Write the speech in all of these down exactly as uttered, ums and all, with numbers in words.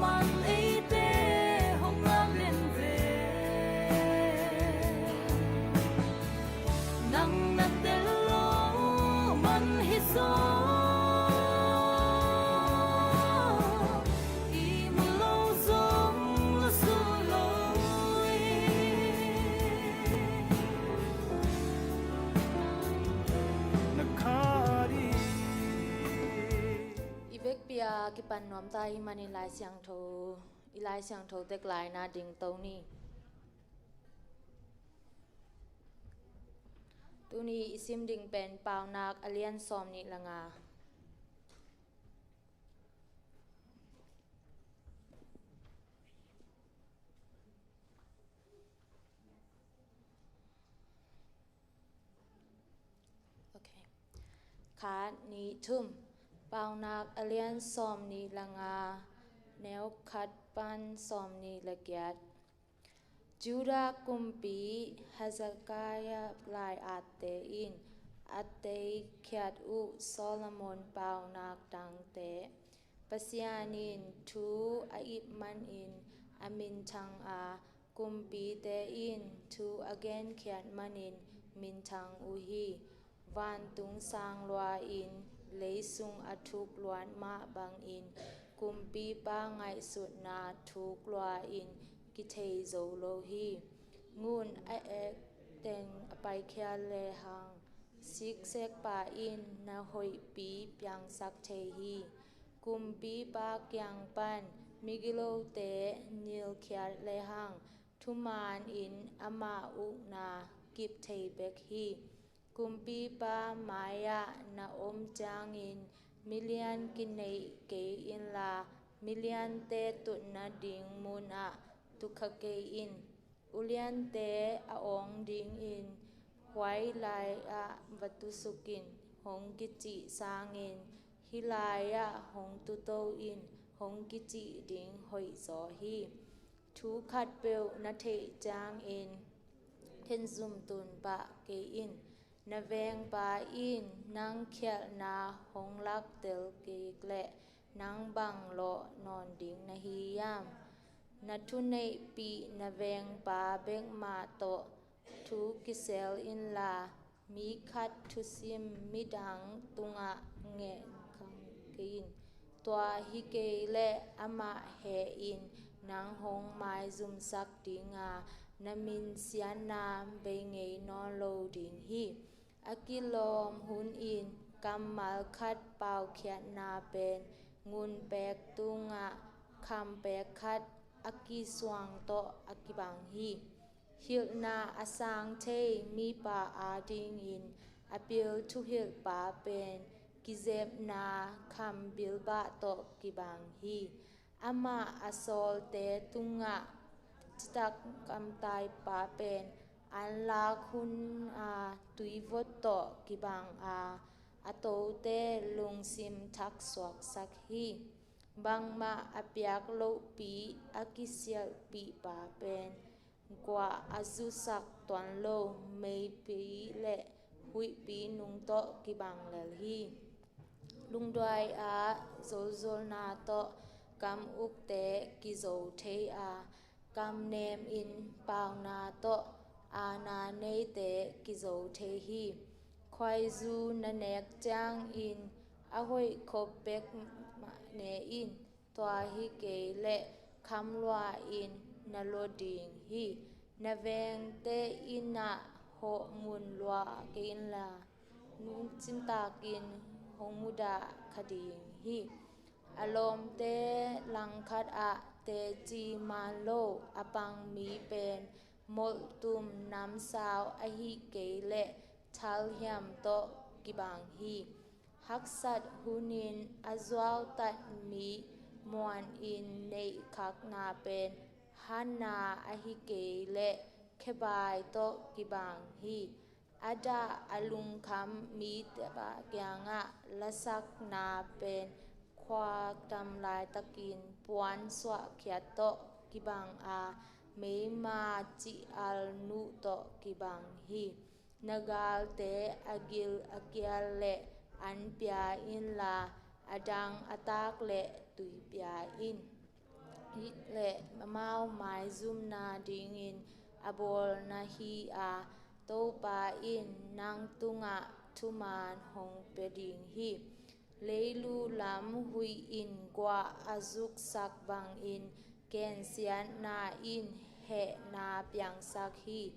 Man eite hong ngak den ve. Nang na tel lo man hi zaw. I mu lo zong na su lo hi. Na kha ding. I vekpi-a kipan nuam ta ahih manin Lai Siangtho, i Lai Siangtho tek lai-in dingto ni. Tuni i sim ding pen Paunak a lian sawmnih le nga. Okay. Khat, nih, thum. Paunak a lian sawmnih le nga, neu khat pan sawmnih le giat. Judah kumpi Hezekiah lai-atte in a teikhiat uh Solomon paunak dangte, Pasian in thu a ip manin a minthang a, kumpite in thu a genkhiat manin minthang uh hi. Vantung sang lua-in, leisung a thuk luat mah bangin, kumpipa ngaihsutna thuk lua-in kithei zo lo hi. Ngun a ek teng a paikhia lehang, siksekpa in na hoihpi piangsak thei hi. Kumpipa kiang pan migilote nilkhiat lehang, thumanin ama ukna kip thei bek hi. Kumpipa mai-ah na om ciangin milian kineih kei inla, miliante tutna ding munah tukha kei in. Uliante a awng dingin huai lai-ah va tusuk in, hong kicih sangin hih lai-ah hong tuto in, hong kicih ding hoihzaw hi. Thu khatpeuh na theih ciangin khenzum tun pah kei in. Na vengpa in nang khialhna hong laktel kik leh nang bang lawh nawn ding na hi hiam? Na thuneihpih na vengpa bekmah tawh thu kisel inla, mi khat thusim midang tungah ngeh khang kei in. Tua hi kei leh amah heh in nang hong maizumsak dinga, na minsiatna bei ngei nawn lo ding hi. A kilawm hunin kammal khat paukhiatna pen ngun pek tungah kham pek khat a kisuang tawh a kibang hi. Hilhna a sang thei mipa adingin a pil thuhilhpa pen kizepna kham bilbah tawh kibang hi. Amah a sawlte tungah citak kamtaipa pen anlak hun a tuivot tawh kibang a, a tote lungsim thaksuaksak hi. Bangmah a piak lohpi a kisialhpihpa pen guah a zusak tuan lo meipi le huihpi nung tawh kibang lel hi. Lungduai ah zolzolna tawh kam ukte kizo thei a, kamnem in pauna tawh aana neite kizo thei hi. Khuaizu na nek ciangin a hoih khop bek mah ne in. Tua hi kei leh kham lua-in na lua ding hi. Na vengte inn ah hawh mun lua kei inla, nungcim takin hong mudah kha ding hi. A lawmte langkhat ah teci man lo a pang mi pen molhtum namsau ahih kei leh thalhiam tawh kibang hi. Haksat hunin a zuautat mi muanin neihkhakna pen hanna ahi kei leh khebai tawh kibang hi. A dah a lungkham mite kiangah lasakna pen khuakdam laitakin puan suahkhiat tawh kibang a, meima cih al nuh tawh kibang hi. Na galte a gil a kial leh an pia inla, a dang a tak leh tui pia in. le amau maizumna dingin a bawlna hi a, Topa in nang tungah thuman hong pia ding hi. Leilu lam huih in guah a zuksak bangin, gensiatna in hehna piangsak hi.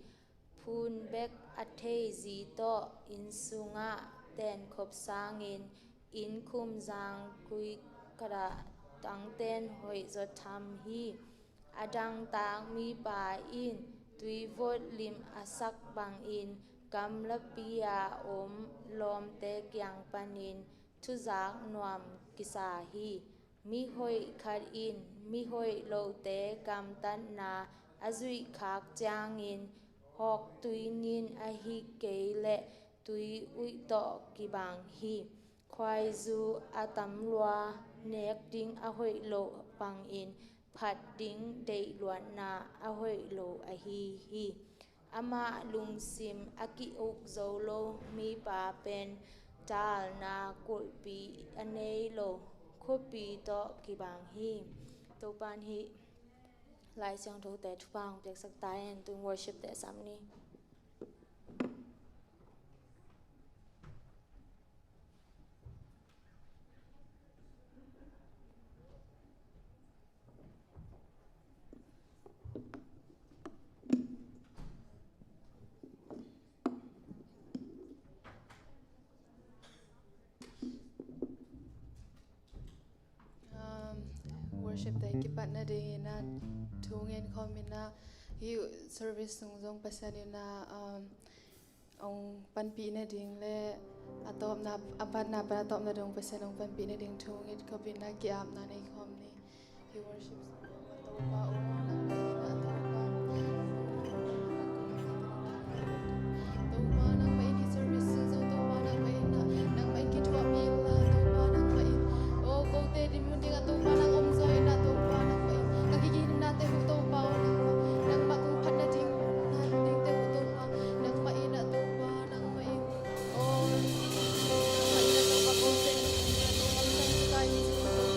Phun bek a thei zi tawh inn sungah tenkhop sangin, inn khumzang kuikatah tangten hoihzaw tham hi. A dangtak mipa in tuivot lim a sak bangin, gamlapi-a om lawmte kiang panin thuzak nuam kisa hi. Mihoih khat in mihoih lote gamtatna a zuihkhak ciangin, hawk tuinin ahih kei leh tui uih tawh kibang hi. Khuaizu a tam lua, nek ding a hoih loh bangin phat ding deihluatna a hoih lo ahi hi. Amah lungsim a ki-uk zo lo mipa pen dalna kulhpi a nei lo khuapi tawh kibang hi. Topa in hih Lai Siangthote thupha hong piaksak ta hen. Tung worship te sam ni. Um, worship te kipat nadingin a thu ngen khawm in a, hih service sung zong Pasian in a, um, hong panpih nading le a tawpna, a patna pan a tawpna dong Pasian hong panpih nading thu nget khawm in a, ki-apna nei khawm ni. Hih worship sung Topa aw, nangmah in a Topa. Topa nangmah in hih service sung zong Topa nangmah in a, nangmah in kithuahpih inla Topa nangmah in. Aw, kote dinmun ding a Topa nang om zaw in a Topa nangmah in. Ka kigin nate uh Topa aw nangmah, nangmah kong phat nading, nadingte uh Topa nangmah in a Topa nangmah in. Aw, nangmah in a Topa kote dinmun ding a Topa ka kigin nate uh Topa.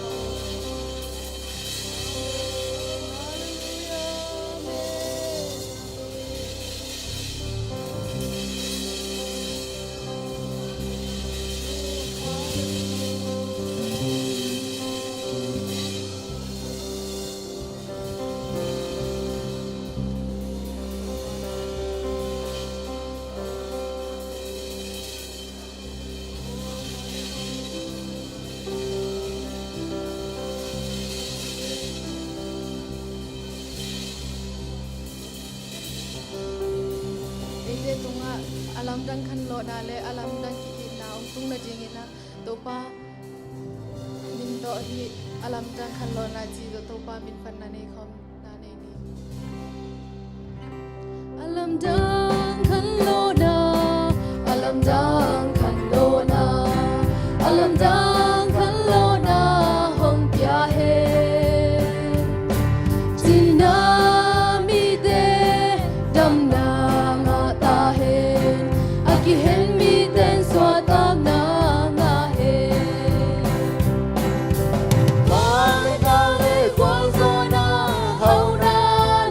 Eite tungah a lamdang khanlawhna le a lamdang ki-itna hong tung nadingin a, Topa min tawh hih a lamdang khanlawhna ci tawh Topa min panna nei khawm na nei ni. A lamdang khanlawhna, a lamdang khanlawhna, a lamdang khanlawhna hong pia hen. Cina mite damna ngah ta hen, a kihen mite in suahtakna ngah hen. Khualna le khualzawhna, hauna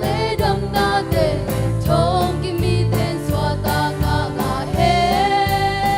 le damnate, thongkim mite in suahtakna ngah hen.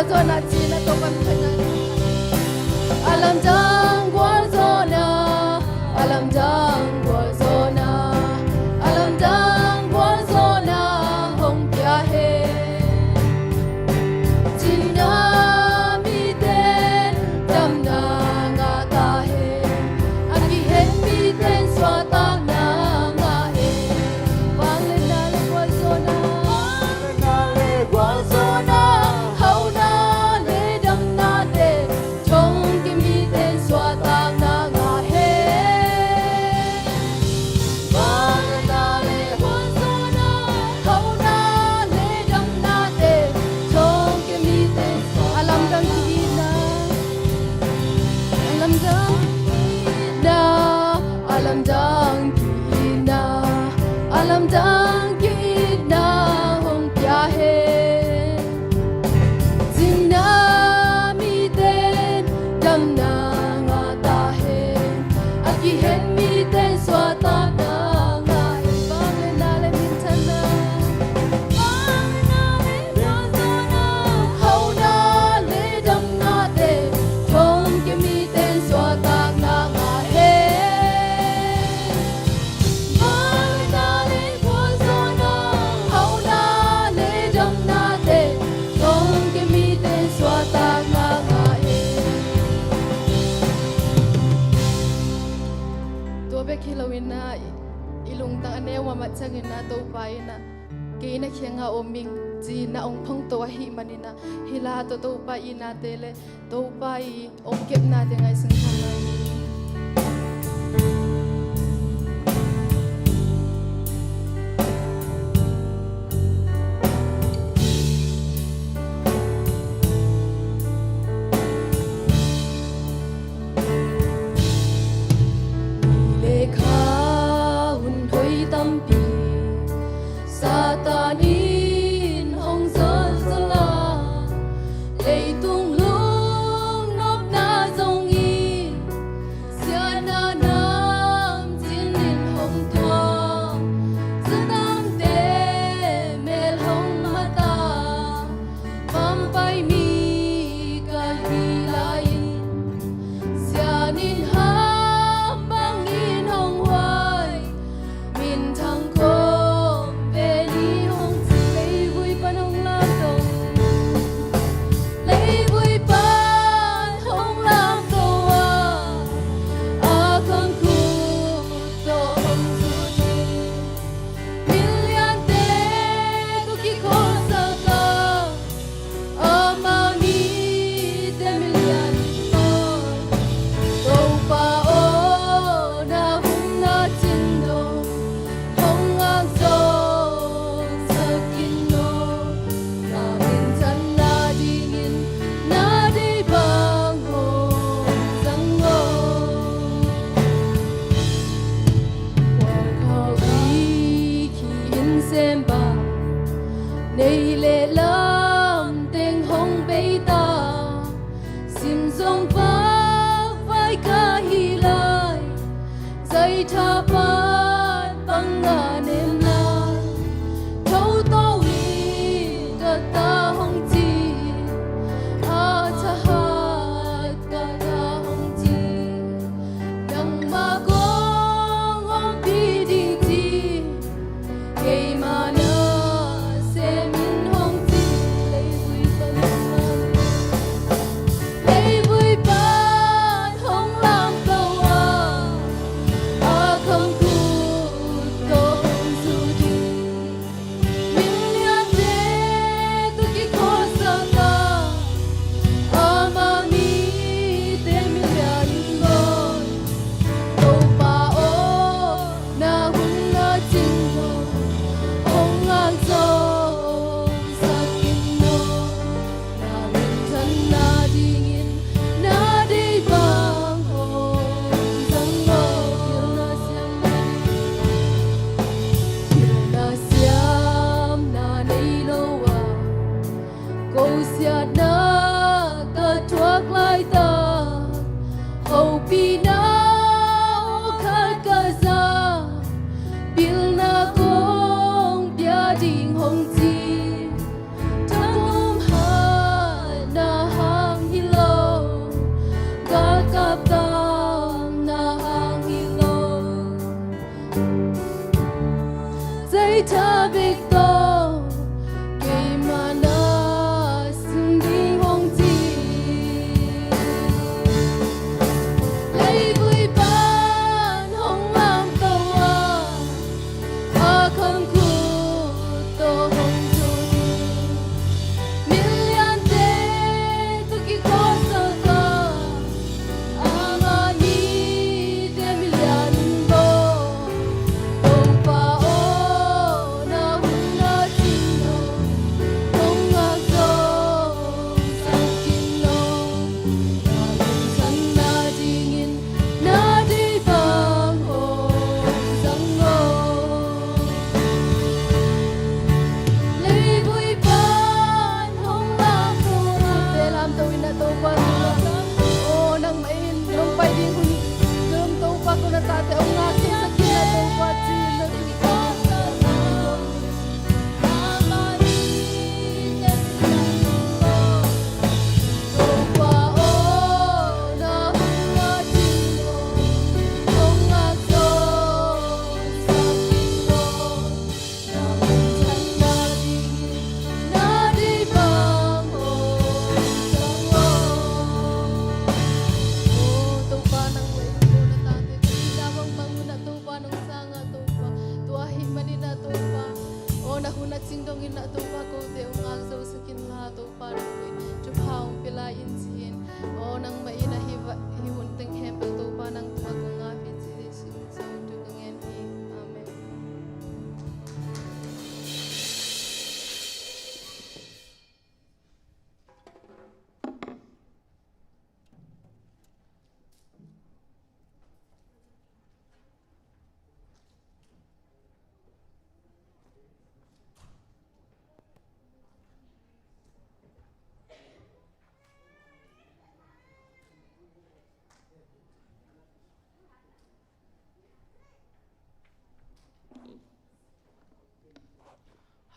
Gualzawhna cihna tawh kan phatna. A lamdang gualzawhna, a lamdang gualzawhna, a lamdang gualzawhna hong pia hen. Cina mite damna ngah ta hen. A kihen mite suahtakna ngah hen. Vangliatna le gualzawhna, vangliatna le gualzawhna, hauhna le damnate, thongkim mite suahtakna ngah hen. Vangliatna le gualzawhna, hauhna le damnate, thongkim mite, a lamdang ki-itna, a lamdang ki-itna, a lamdang ki-itna, a lamdang ki-itna hong pia hen. Cina mite damna ngah ta hen. A kihen mite suahtakna ngah hen. Vangliatna le minthanna, vangliatna le gualzawhna, hauhna le damnate, thongkim mite suahtakna ngah hen. Vangliatna le gualzawhna, hauhna le damnate, thongkim mite suahtakna ngah hen. Tua bek hi loin ah, i, i lungtang a neu mahmah ciangin ah Topa in ah, kei na kiangah om ing, ci-in ah hong phongto ahih manin ah, hih la tawh Topa itnate le Topa i hong kepnate ngaihsun kha lai ni. Ni le kha hun hoi tampi Satan in hong zolzol a, leitung lungnopna zong in, siatna namcin in hong thuak, Satan te mel hong mat a, pampai mi ka hi lai-in, sian in ham bangin hong huai, minthang khawm ven in hong ci. Leivui pan hong lamto, leivui pan hong lamto a, a khangkhut tawh hong zut hi. Miliante tawh kikhawlsak a, amau nite milian in pan, Topa aw, na hun a cin dong hong ngak zawngsak in aw. Na minthanna dingin na deih bang hong zang aw. Khualkhau i khi in sem bang, nei le lam teng hong bei ta, sim zong vakvai ka hi lai, zaitha pan bang a nem lai, tho to in ka ta hong ci, a thahat ka ta hong ci, nangmah kong ompih ding ci, keimah na sem in hong ci. Leivui pan hong lam, leivui pan hong lamto a, a khangkhut tawh hong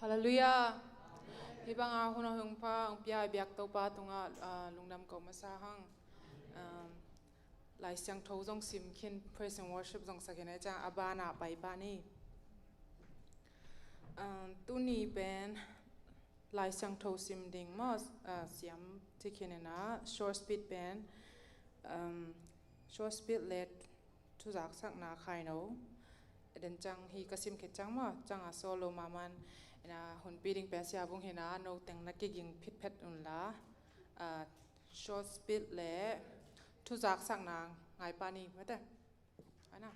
Halleluiah. Hih banga hun a hong pha hong pia biak Topa tungah, ah, lungdam ko masa hang. Um, Lai Siangtho zong sim khin, praise and worship zong sa khin a, ciang a banah pai pah ni. Um, tuni pen Lai Siangtho sim ding maw, ah, siam ci khin ina, short speech pen, um, short speech le thuzaksakna khaino. Den ciang hi ka sim khit ciang maw, ciang a solo maman ina, hunpi ding pen Sia Vung hi ina, no teng na kiging phitphet unla, ah, short speech le thuzaksakna ngai pah ni mate. Ana.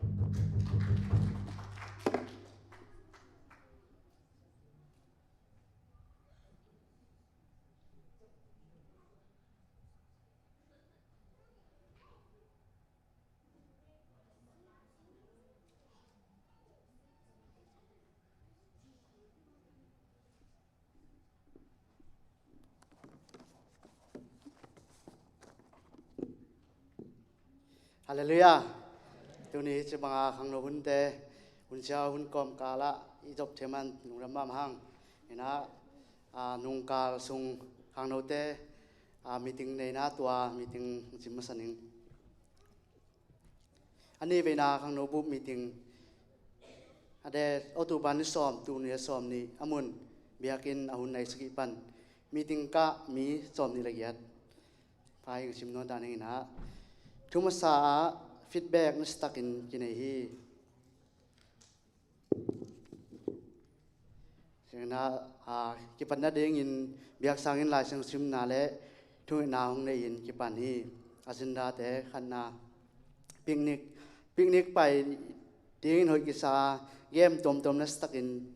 Halleluiah. Tuni cibanga khangno hunte, hun sia hun kawmkalah i zop thei man lungdam mahmah hang. Ina, a, nungkal sung khangnote, a, meeting neina tua meeting cim masa ning. A nih veina khangno bup meeting a de October ni sawm, tul nih le sawm nih a mun biakinn a hun nai sagih pan meeting kah mi sawm nih le giat. Pai sim nuam dan ing ina, thu masa ah feedback na sitakin kinei hi. Singna, a, kipan nadingin biaksangin Lai Siangtho simna le thungetna hong nei-in kipan hi. A zindate khatna, picnic, picnic pai dingin hoih kisa, game tuamtuam na sitakin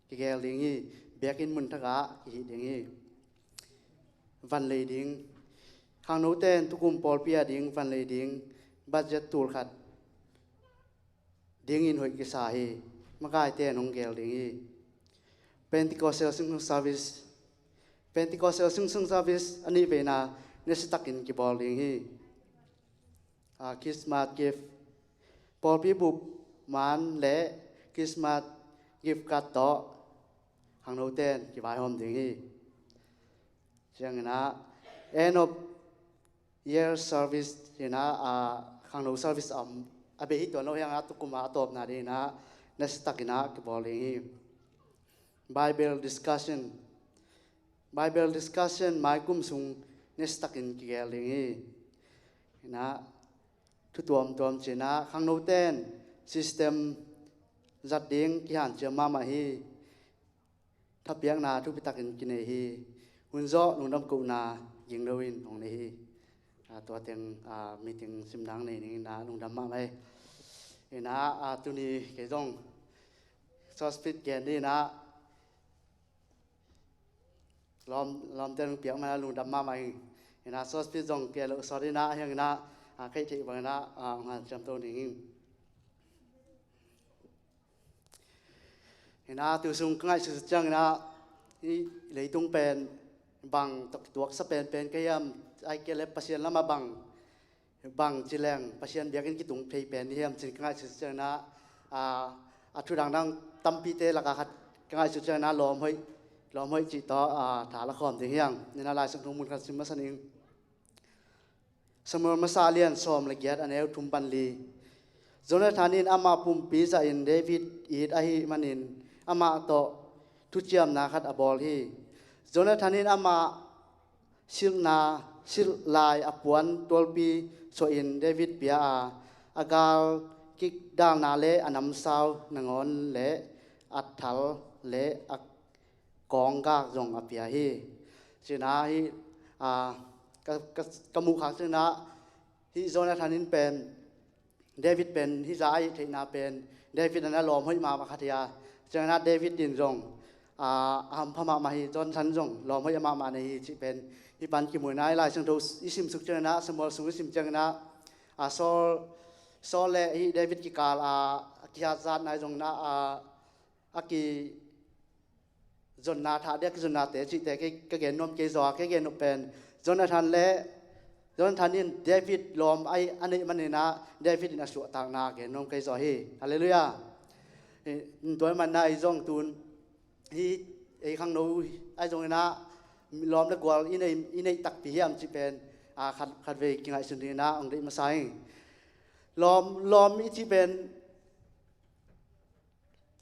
kigel ding hi. Biakinn mun thakah kihih ding hi. Van lei ding, khangnote in tukum pawlpi a ding van lei ding, budget tul khat dingin hoih kisa hi. Makaite in hong gel ding hi. Pentecostal singsung service, Pentecostal singsung service a nih veina na sitakin kibawl ding hi. A, Christmas gift, pawlpi bup man le Christmas gift card tawh khangnote in kivaihawm ding hi. Ciangina end of year service ina, a, khangno service a om a bei hi, tua no hianga tukuma a tawpna dingina na sitakina kibawl ding hi. Bible discussion, Bible discussion maikum sung na sitakin kigel ding hi. Ina, thu tuamtuam cina khangnote in system zat ding kihanciam mahmah hi. Thapiakna thupitakin kinei hi. Hun zawh lungdam kohna ging loin hong nei hi. A, tua teng, a, meeting simdang nei ning ina lungdam mahmah hi. Ina, a, tuni kei zong short speech gen ding ina lawm, lawmte nung piak mana lungdam mahmah hi. Ina short speech zong kei lo sawt ina hiang ina, a, kei theih bang ina, a, hong hanciam to ning hi. Ina tu sung ka ngaihsut ciang ina, hih leitung pen bang tawh kituaksa penpen ka hiam, ai kei le Pasian lamah bang, bang ci leng Pasian biakinn kitung thei pen ni hiam cin ka ngaihsut ciang ina, a, a thu dangdang tampite lakah khat ka ngaihsut ciang ina lawm hoih, lawm hoih cih tawh, a, tha la khawm ding hiang. Ina Lai Siangtho mun khat sim masa ning. Samuel masa lian sawm le giat a neu thum pan li. Jonathan in amah pumpi zahin David it ahih manin amah tawh thuciamna khat a bawl hi. Jonathan in amah silhna, silh lai a puan tualpi suahin David pia a, a gal kikdalna le a namsau nangawn le a thal le a kawnggak zong a pia hi. Cina hi, a, ka, ka, ka muh khak cina hi Jonathan in pen, David pen, hi za a hih theihna pen, David a na lawm hoih mahmah khat hi a. Cina David in zong, a, a hampha mahmah hi, Jonathan zong lawm hoih a mahmah nei hi cih pen, hi pan kimuina hi Lai Siangtho i simsuk ciangina, Samuel sung i sim ciangina, a, Saul, Saul le hi David kikal a, a kihatzatna hi zong na, a, a ki zonna thah dia kizonnate cihte kei ka gen nuam kei zaw a, kei gen nuam pen Jonathan le, Jonathan in David lawm a neih maninah David in a suahtakna gen nuam kei zaw hi. Halleluiah. Tua manna i zong tun hi ei khangno ahi zongin ah lawm le gual i nei, i neih takpi hiam cih pen, a, khat, khatvei kingaihsun dingin ah hong deih masa ing. Lawm, lawm i cih pen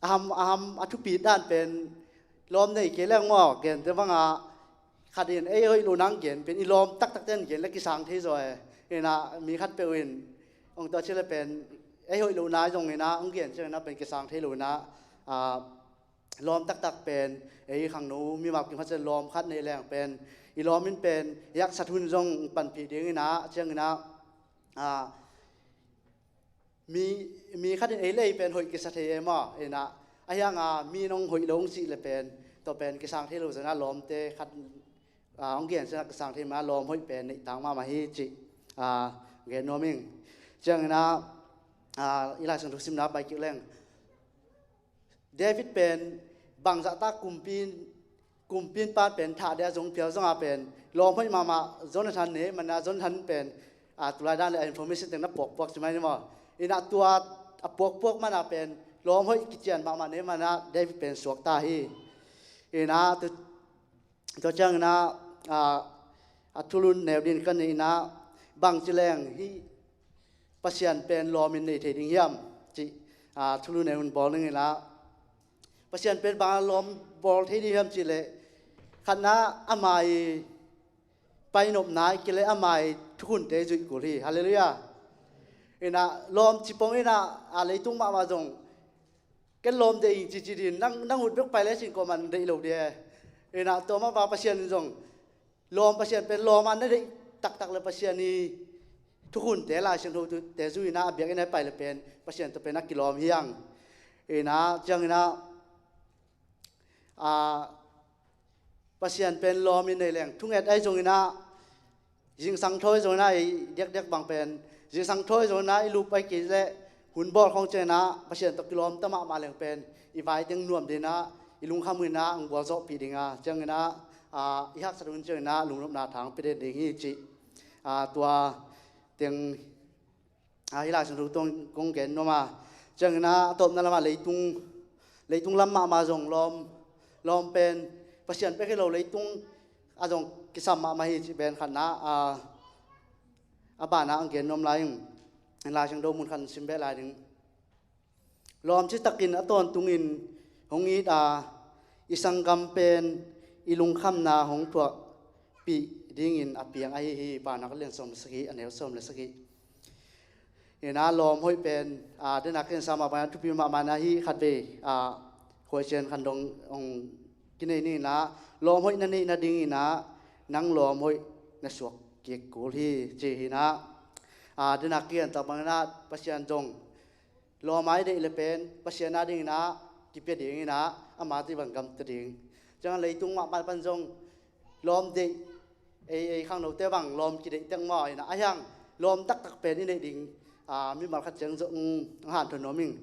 a ham, a ham, a thupi dan pen lawm nei kei leng maw, gente bangah khat in ei hoih lo nang gen pen i lawm taktak ten gen le kisang thei zaw e. Inah mi khat peuh in hong tua ci le pen ei hoih lo na zongin ah hong gen ciangin ah pen kisang thei lo inah, a, lawm taktak pen ei khangno mimal kim khat ciat lawm khat nei leng pen i lawm in pen i haksat hun zong panpih dingin ah ciangin ah, a, mi, mi khat in ei lei pen hoih kisa thei e maw? Inah a hiang a mi nong hoih lo hong cih le pen tua pen kisang thei lo zongin ah lawmte khat, a, hong gen ciangin ah kisang thei ma lawm hoih pen neih tang mahmah hi cih, a, gen nuam ing. Ciangin ah, a, i Lai Siangtho simna pai kik leng David pen bangzahta kumpi, kumpi pan pen thah dia zong phial zonga pen lawm hoih mahmah Jonathan ne mana Jonathan pen, a, tulai dan le a information teng na puakpuak ci mai ni maw? Inah tua a puakpuak mana pen lawm hoih kician mahmah ne mana David pen suakta hi. Inah tu Tua ciangin ah, a, a thulu neu ding ka neih inah bangci leng hih Pasian pen lawm in nei thei ding hiam cih, a, thulu neu in bawl dingin ah Pasian pen bang lawm bawl thei ding hiam cih leh khatna ama i painopna i kile ama i thukhunte i zuih kul hi. Halleluiah. Inah lawm cipong inah, a, leitung mahmah zong ken lawm deih ing cici din nang, nang ut bek pai le cin kawman deih lo dia. Inah tua mah pa Pasian in zong lawm Pasian pen lawm a na deih taktak le Pasian i thukhunte Lai Siangtho te zui inah a biakinn a pai le pen Pasian tua pen a kilawm hiang. Inah ciang inah, a, Pasian pen lawm in nei leng thunget ahi zongin ah zingsang thawi zongin ah ei diakdiak bang pen zingsang thawi zongin ah i lup ahi kei leh hun bawl khawng ciangin ah Pasian tawh kilawm ta mahmah leng pen i vai teng nuam dingin ah i lungkham in ah hong gualzawhpih ding a ciangin ah, a, i haksat hun ciangin ah lungnopna thang pia den ding hi cih, a, tua teng, a, hih Lai Siangtho tawh kong gen nuam a. Ciangin ah a tawpna lamah leitung, leitung lam mahmah zong lawm, lawm pen Pasian pek hi lo leitung a zong kisam mahmah hi cih pen khatna, a, a banah ang gen nuam lai ing. Lai Siangtho mun khat sim beh lai ding. Lawm citakin a tawntungin hong it a, i sanggam pen i lungkhamna hong thuahpih dingin a piang ahi hi. Paunak a lian sawm le sagih, a neu sawm le sagih. Inah lawm hoih pen, a, dena ken sa mah bangin a thupi mahmah na hi khatvei, a, khuaician khandong hong kinei ni inah lawm hoih na neih nading inah nang lawm hoih na suak kik kul hi ci hi inah, a, dena kian tak bangin ah Pasian zong lawm a i deih le pen Pasian a dingin ah kipia dingin ah ama tui bang gamta ding. Ciang leitung mahmah pan zong lawm deih, ei, ei khangnote bang lawm kideih teng maw inah a hiang lawm taktak pen i neih ding, a, mimal khat ciang zong, mm, hanthawn nuam ing.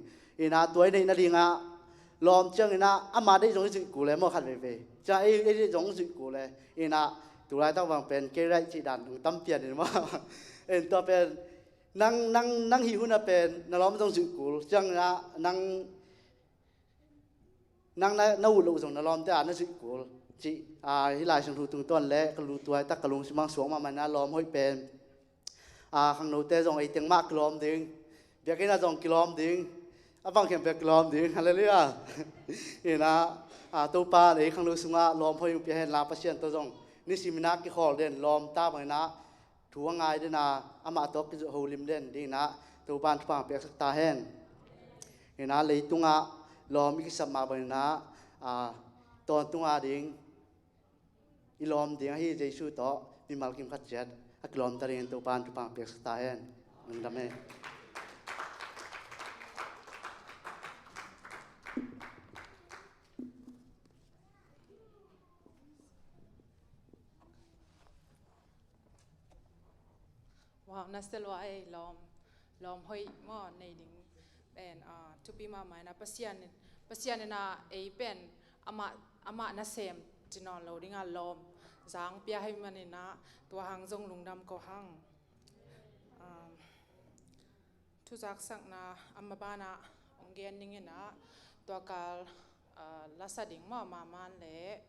Inah tua i neih nadingah lawm ciangin ah ama deih zong i zuih kul e maw khat veivei. Ciang ei, ei deih zong i zuih kul e. Inah tulaitak bang pen kei raih cih dan tam pian in maw. In tua pen nang, nang, nang hih hun a pen na lawm zong zuih kul ciangin ah nang, nang na, na ut loh zong na lawmte a na zuih kul cih, a, hih Lai Siangtho tungtawn le ka lu tuaitak ka lungsim ah suak mahmah inah lawm hoih pen, a, khangnote zong ei teng mah kilawm ding, biakinn ah zong kilawm ding, a bang khempeuh kilawm ding. Halleluiah. Inah, a, Topa in ei khangno sungah lawm hoih hong pia hen la Pasian tawh zong nisim inah kikhawl den lawm ta bangin ah thu a ngai dena amah tawh kizuh holim den dingin ah Topa in thupha hong piaksak ta hen. Inah leitungah lawm i kisap mah bangin ah, a, tawntung a ding i lawm ding ahi Jesu tawh mimal kim khat ciat a kilawm ta dingin Topa in thupha hong piaksak ta hen. Lungdam e. Wow, na sia lua ei lawm, lawm hoih maw nei ding pen, ah, thupi mahmah inah Pasian, Pasian inah ei pen amah, amah nasem ci nawn lo dingah lawm zang pia hi man inah tua hang zong lungdam ko hang. Ah, thuzaksakna a mabanah hong gen ding inah tua kal ah, lasa ding maw, maman le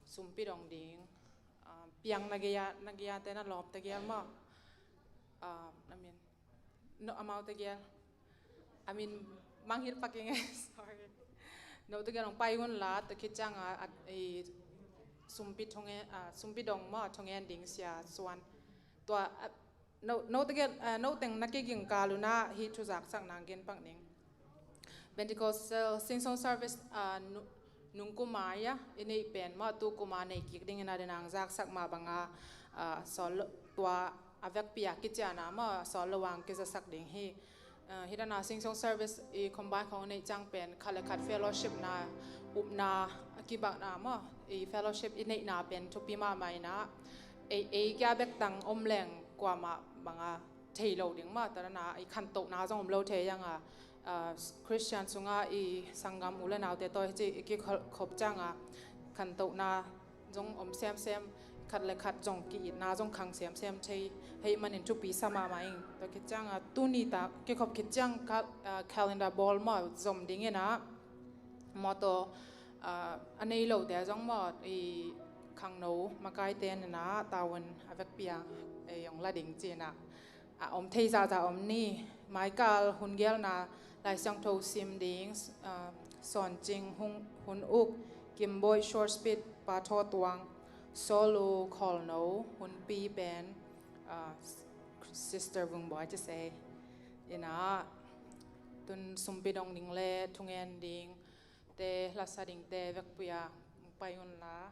sumpi dong ding, ah, piang na gei-a, na gei-a te na lawm tegel maw, ah, I mean, no, amau tegel, I mean, mangngilh pak ing e, sorry. No tegel hong pai un la, tua khit ciang a, a, i, sumpi thungen, ah, sumpi dong maw, thungen ding sia suan. Tua, ah, no, no tegel, ah, no teng na kiging kal un ah hih thu zaksak nang gen pak ning. Pentecostal Sing Song Service, ah, nu-, nung kum a i neih pen maw, tu kum a nei kik dingin a den ang zaksak mah bang a, ah, sawl lo, tua a vekpi a kician a maw, sawl lo ang kizasak ding hi. Ah, hih dan a Sing Song Service i combine khong neih ciang pen khat le khat fellowship na, upna, kibakna maw, i fellowship i neihna pen thupi mahmah in ah, ei, ei kia bek tang om leng kuamah bang a thei lo ding maw, tua dan a i khantohna zong om lo thei ang a, ah, Christian sungah i sanggam u le naute tawh hici i kikhop ciang a khantohna zong om semsem, khat le khat zong ki-itna zong khang semsem thei ahih manin thupi sa mahmah ing. Tua khit ciang a tuni ta kikhop khit ciang ka, ah, calendar bawl maw zom dingin ah, mawtaw, ah, a nei lote zong maw, i khangno makaite in ah tavuan a vekpi a, ei hong la ding ci-in ah, a om thei zahzah om ni. Maikal hun gelna Lai Siangtho sim ding, ah, Sawn Cing hun, hun uk, Kim Bawi short speech, Pa Thaw Tuang, Solo Khawlno hunpi pen, ah, Sister Vung Bawi ci se in ah, tun sumpi dong ding le thungen ding te, lasa ding te vekpi a pai un la.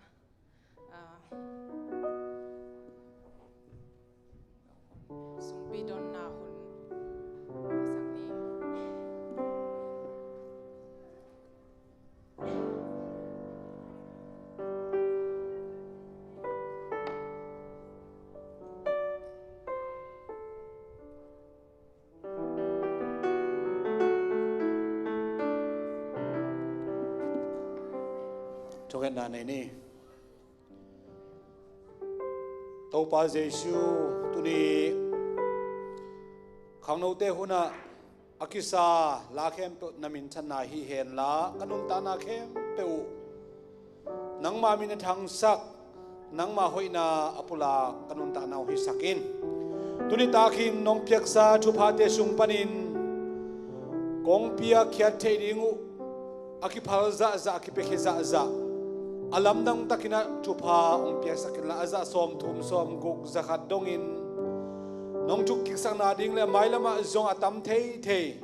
Ah, sumpi donna hun sak ni. Thungetna nei ni. Topa Jesu, tuni khangnote hunah a kisa la khempeuh na minthanna hi henla, ka nuntakna khempeuh uh nangma min a thangsak, nangma hoihna a pulak ka nuntakna uh hisak in. Tuni takin nong piaksa thuphate sung panin kong piakkhiat theih ding uh a kiphal zahzah, a kipiakhia zahzah, a lamdang takin ah thupha hong piaksak inla, a zah sawmthum, sawmguk, za khat dongin nong thukkiksak nading le mailamah zong a tam theithei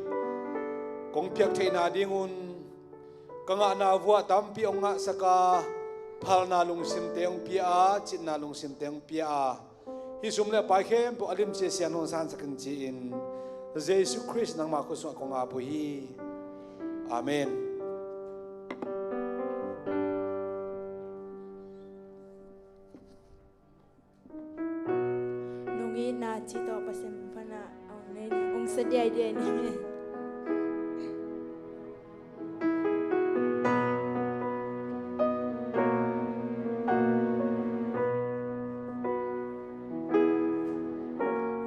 kong piak theih nadingun ka ngahna vuah tampi hong ngahsak a, phalna lungsimte hong pia a, citna lungsimte hong pia a, hih sum le pai khempeuh a limci a siangtho hong sansak in ci-in Jesu Khrist nangma khut sungah kong ap uh hi. Amen. Nong itna cih tawh Pasian panah a hong nei ni, hong sa diaidiai ni.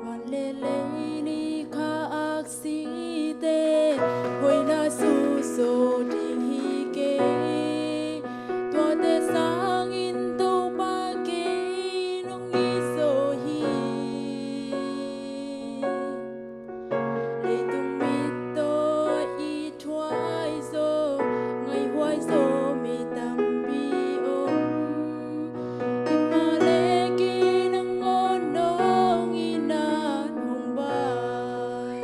Van le lei ni kha aksite hoihna suso ding hi kei. Tuate sangin Topa kei nong it zo hi. Leitung mit tawh i thuai zo, ngaihuai zo mi tampi om. Himahleh kei nangawn nong itna hong pai.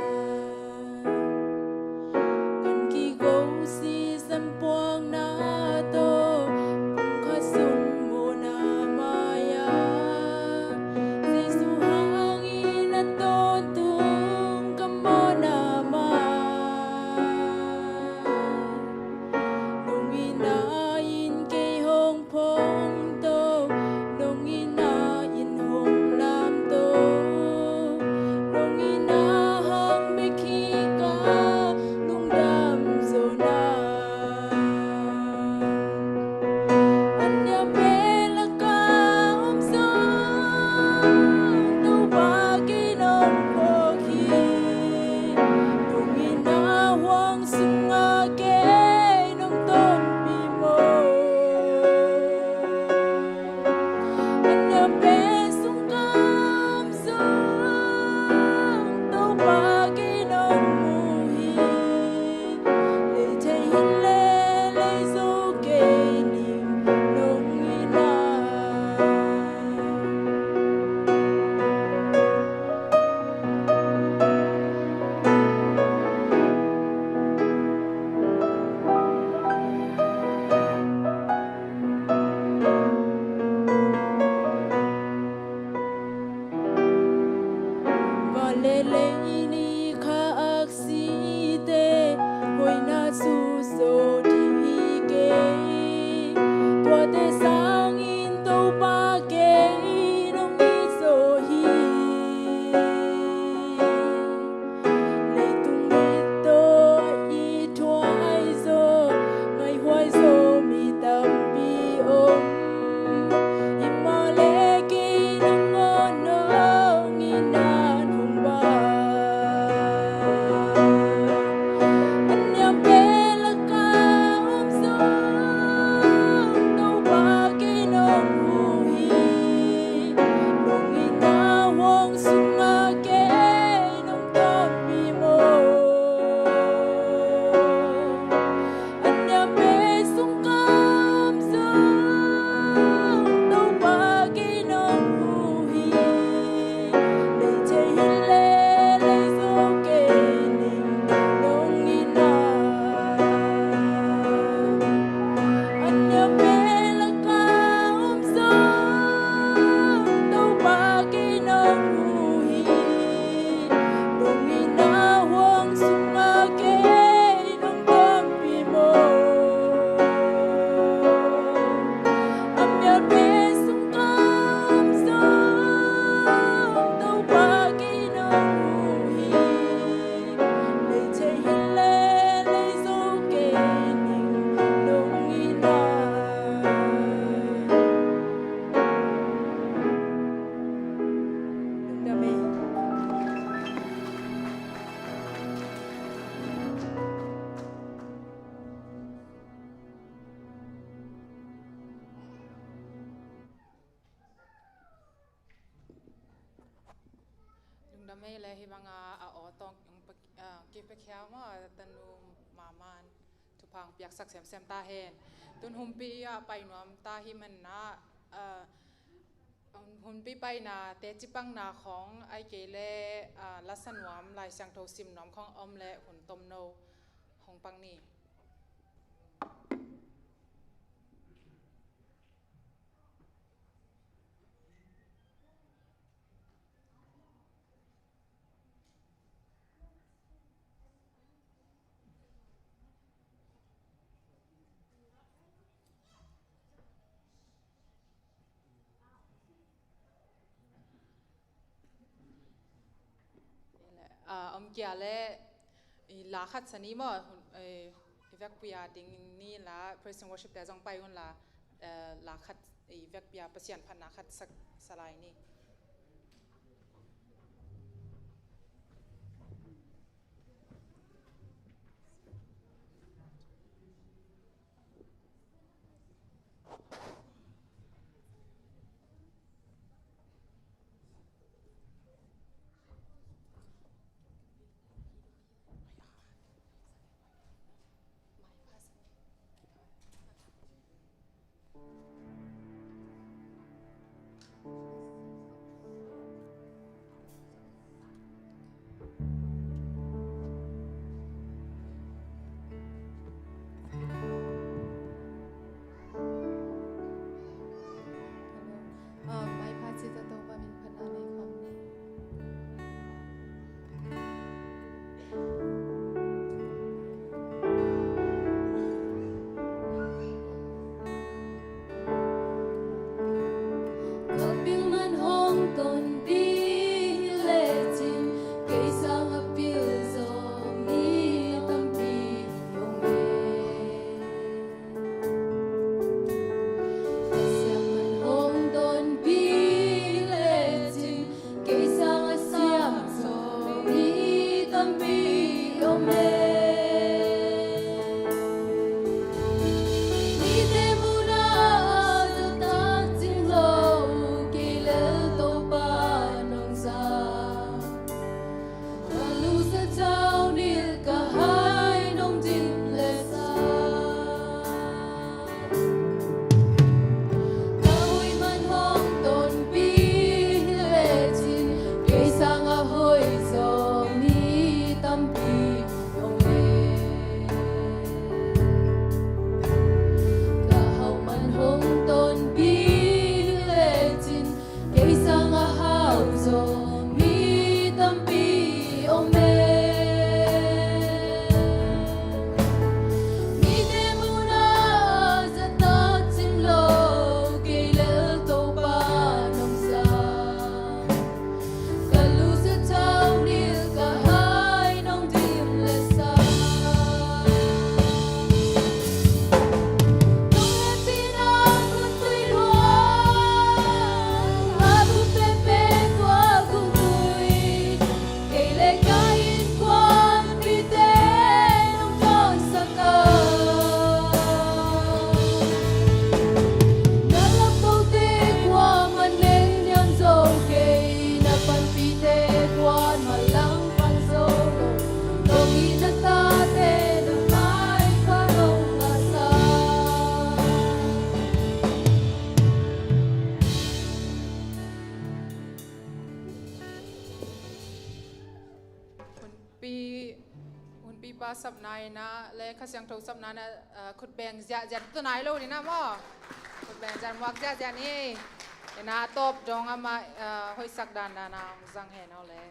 Kan kigo si sampuakna tawh pumkhat sung mawhna mai-ah Jesu hangin a tawntung ka mawhna mai. Nong itna in kei hong phongto, nong itna in hong lamto, nong itna hang bek hi ka lungdam zona. An nia belaka om zong Topa kei nong phawk hi. Nong itna huang sunga kei nong tonpih Mei le hih banga a aw tawng, ah, kipia khia maw, tanu maman thupha piaksak semsem ta hen. Tun humpi ah pai nuam ta hih manna, ah, humpi paina teci panna khawng ai kei le, ah, lasa nuam, Lai Siangtho sim nuam khawng om le hun tomno hong pang ni. Ah, om kia le, i la khat sa ni maw, hun, eh, i vekpi a ding ni la, praise and worship te zong pai un la, eh, la khat, i vekpi a Pasian phatna khat sa, sa lai ni. Ah, maipha cih tawh Topa min phatna nei khawm ni. Ka pil man hong tonpih lecin, kei sang a pil zaw mi tampi om e. Ka siam man hong tonpih lecin, kei sang a siam zaw mi tampi om e. Mite muhna ah zahtak cing lo, kei lel Topa nong zang. Ka lusa thau nil ka hai nong dim le sa. Ka hoih man hong tonpih lecin, kei sang a hoih zaw mi tampi om e. Ka hau man hong tonpih lecin, kei sang a hau zaw mi tampi om e. Mite muhna ah zahtak cing lo, kei lel Topa nong zang. Ka lusa thau nil ka hai nong dim le sa. Nong hehpihna gun tui luang, a bu pehpeh tua gun tui. Kei le ka innkuanpihte nong tonsak a, na lapote kuaman neng niam zo kei, na panpihte kuaman langpang zo lo. Dong i na tate na maipha nong ngahsak. Hunpi, hunpipa sapna in ah le Kha Siangtho sapna in ah, ah, khutbeng ziahziah, tu nai lo ni na maw? Khutbeng ziah, muak ziahziah ni. In ah tawp dong amah, ah, hoihsak dandan a hong zang hen aw le.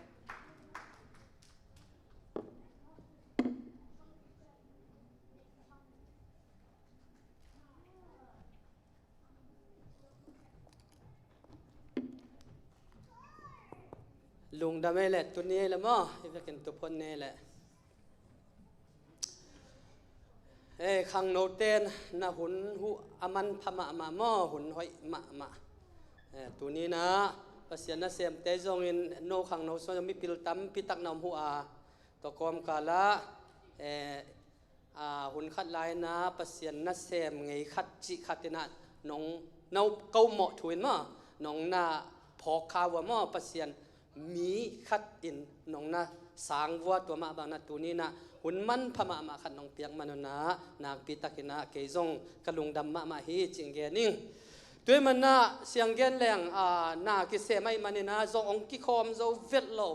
Lungdam ei leh, tuni ei leh maw, i vekin tuphon ni ei leh. Ei, khangnote in na hun huh a manpha mahmah maw, hun hoih mahmah. Eh, tuni in ah Pasian nasemte zongin no khangno sung mipil tampi tak na om uh a, tua kawmkal ah, eh, a, hun khat lai-in ah Pasian nasem ngei khat cih khat in ah nong na, ko mawh thu in maw, nong na phawk kha uh a maw, Pasian mi khat in nong na sang vua, tua mah bangin ah tuni-in ah hun manpha mahmah khat nong piak man un ah nakpi takin ah kei zong ka lungdam mahmah hi cih gen ing. Tua ahih manin ah siang gen leng, aa, na kisem ahih manin ah zong hong kikhawm zo vet lo.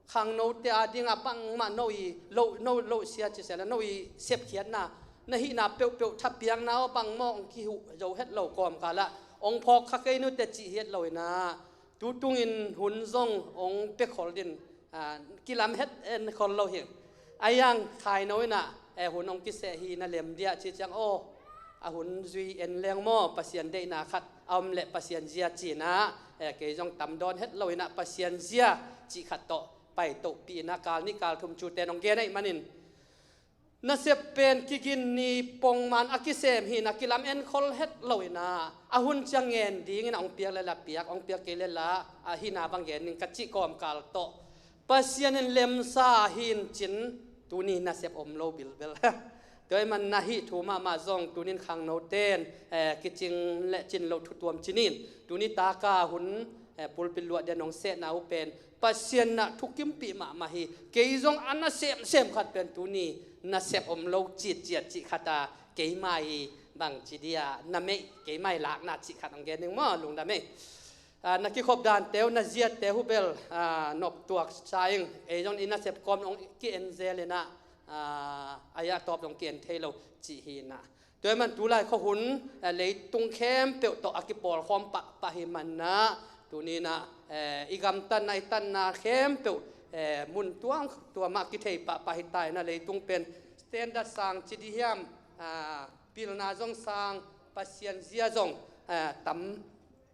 Khangnote a dingah bangmah no i lo, no lo sia ci sela, no i sepkhiatna, na hihna peuhpeuh thapiakna aw bangmah hong kihuh zo het lo kawmkal ah hong phawk kha kei nute cih hi het lo in ah, tu tungin hun zong hong pia khol ding, aa, kilam het en khol lo hi. Ahi zongin khangno in ah, eh, hun hong kiseh hi, na lem dia ci ciang, aw, a hun zui en leng maw, Pasian deihna khat a om leh Pasian zia ci-in ah, eh, kei zong tam dawn het lo in ah Pasian zia cih khat tawh paitohpih in ah kal nih kal thum cihte nong gen ahih manin, nasep pen kigin ni pongman a kisem hi-in ah kilam en khol het lo in ah, a hun ciang ngen dingin ah hong piak leh la piak, hong piak kei leh la, a hihna bang gen ning ka cih kawmkal tawh Pasian in lemsa hi-in cin, tuni nasep om lo bilbel. Tua ahih manin ah hih thu mahmah zong tuni-in khangnote in, eh, kicing leh cin loh thu tuam ci ni in, tuni tak a hun, eh, pulpit luah dia nong sehna uh pen Pasian in ah thukimpih mahmah hi. Kei zong a na semsem khat pen tuni nasep om lo citciat cih khat a, keima i bangci dia na meih, keima i lakna cih khat hong gen ning maw, lungdam ei. Aa, na kikhop dante uh, na ziate uh bel, aa, noptuak sa ing. Ei zong i nasep kawm hong ki-en zel in ah, aa, a ya tawp zong ki-en thei lo cih hi-in ah. Tua ahih manin tulai khuahun, aa, leitung khempeuh tawh a kipawlkhawm pahpah ahih manin ah, tuni-in ah, eh, i gamtatna, i tatna khempeuh, eh, mun tuamtuam ah kithei pahpah hi ta in ah, leitung pen standard sang ci ding hiam, aa, pilna zong sang, Pasian zia zong, aa, tam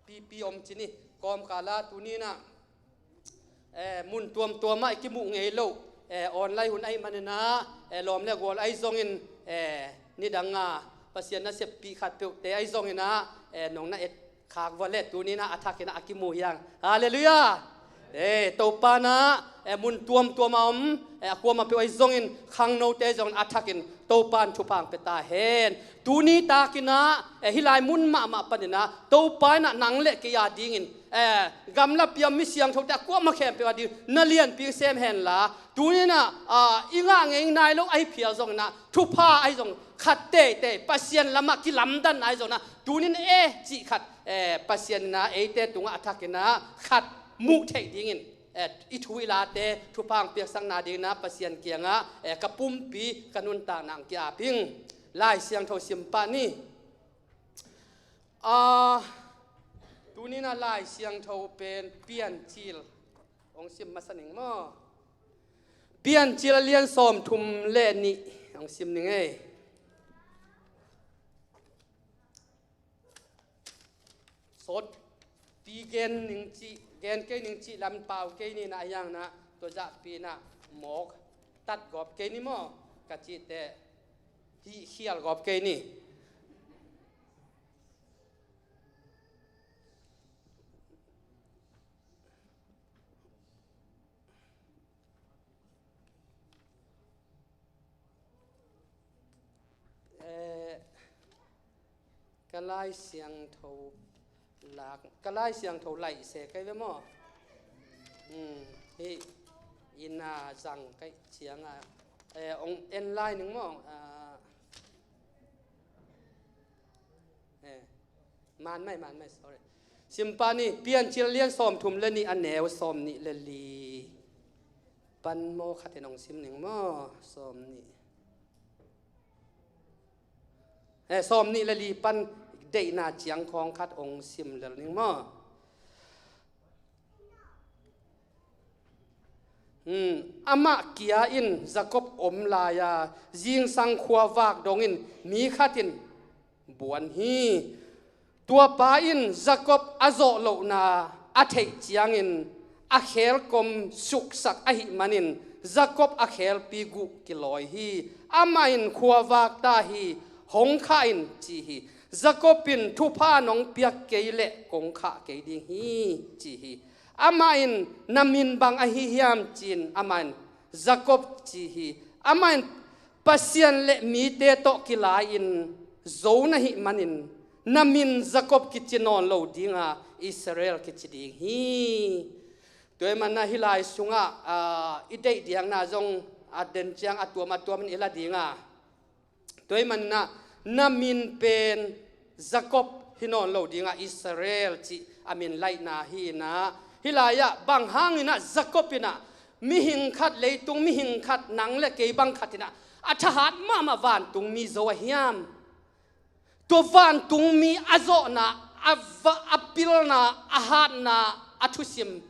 pipi om ci ni. Kawmkal ah tuni-in ah, eh, mun tuamtuam ah i kimuh ngei loh, eh, online hun ahih manin ah, eh, lawm leh gual ahi zongin, eh, nidang a Pasian naseppih khatpeuhte ahi zongin ah, eh, nong na et khak vua leh tuni-in ah a thakin ah a kimu hi hang. Halleluiah! Eh, Topa in ah, eh, mun tuamtuam a om, eh, a kuamah peuh ahi zongin, khangnote ahi zongin a thakin Topa in thupha hong pia ta hen. Tuni takin ah, eh, hih lai mun mahmah panin ah Topa in ah nang leh kei a dingin, eh, gamlapi a mi siangthote a kuamah khempeuh a ding na lianpi sem hen la, tuni-in ah, ah, i ngah ngei nai lo ahi phial zongin ah, thupha ahi zong khat teitei Pasian lamah kilamdanna ahi zongin ah, tuni-in eh cih khat, eh, Pasian in ah eite tungah a thakin ah khat muh theih dingin, eh, i thu i late thupha hong piaksakna dingin ah Pasian kiangah, eh, ka pumpi, ka nuntakna hong ki-ap ing. Lai Siangtho sim pah ni. Ah, tuni-in ah Lai Siangtho pen Piancil hong sim masa ning maw. Piancil a lian sawmthum leh nih hong sim ning ei. Sawtpi gen ning cih, gen kei ning cih lam pau kei ni in ah, a yang na, tua zahpi in ah mawk tat gawp kei ni maw, ka cih teh hih khial gawp kei ni. Eh, ka Lai Siangtho lak, ka Lai Siangtho laih se kei ve maw? Hmm, hih inn ah zang kei ciang a, eh, hong en lai ning maw? Ah, eh, man mai, man mai, sorry. Sim pah ni, Piancil lian sawmthum leh nih, a neu sawmnih leh li pan maw, khat in hong sim ning maw, sawmnih. Eh, sawmnih leh li pan deihna ciang khawng khat hong sim lel ning maw. Hmm, amah kia in Jacob om lai-a, zingsang khuavak dongin mi khat in buan hi. Tua pa in Jacob a zawh lohna a theih ciangin a kheelkom suksak ahih manin Jacob a kheelpi guh kilawi hi. Amah in, "Khuavak ta hi, hong khah in," ci hi. Jacob in, "Thupha nong piak kei leh kong khah kei ding hi," ci hi. Amah in, "Na min bang ahi hiam?" ci-in amah in, "Jacob," ci hi. Amah in, "Pasian leh mite tawh kilai-in zo na hih manin na min Jacob kici nawn lo ding a, Israel kici ding hi." Tua ahih manin ah hih lai sungah, aa, i deih diakna zong a den ciang a tuam a tuamin i la ding a. Tua ahih manin ah na min pen Jacob hi nawn lo ding a, Israel cih a min laihna hi in ah. Hih lai-ah bang hangin ah Jacob in ah mihing khat, leitung mihing khat, nang le kei bang khat in ah a thahat mahmah vantungmi zo a hiam? Tua vantungmi a zawhna, a va-, a pilna, a hatna, a thusim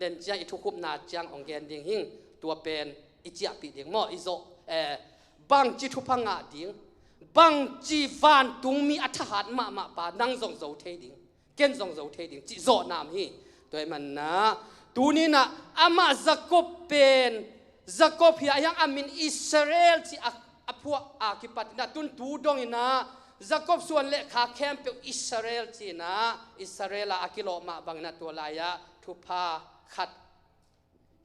den ciang, i thukhupna ciang hong gen ding hing. Tua pen i ciahpih ding maw, i zawh, eh, bangci thupha ngah ding, bangci vantungmi a thahat mahmah pa nang zong zo thei ding, ken zong zo thei ding cih zawhnam hi. Tua ahih manin ah tuni in ah amah Jacob pen, Jacob hi a, a hiang a min Israel cih a, a phuah a kipat in ah tun tu dong in ah Jacob suan le kha khempeuh Israel ci in ah, Israel a a kilawh mah bangin ah tua lai-ah thupha khat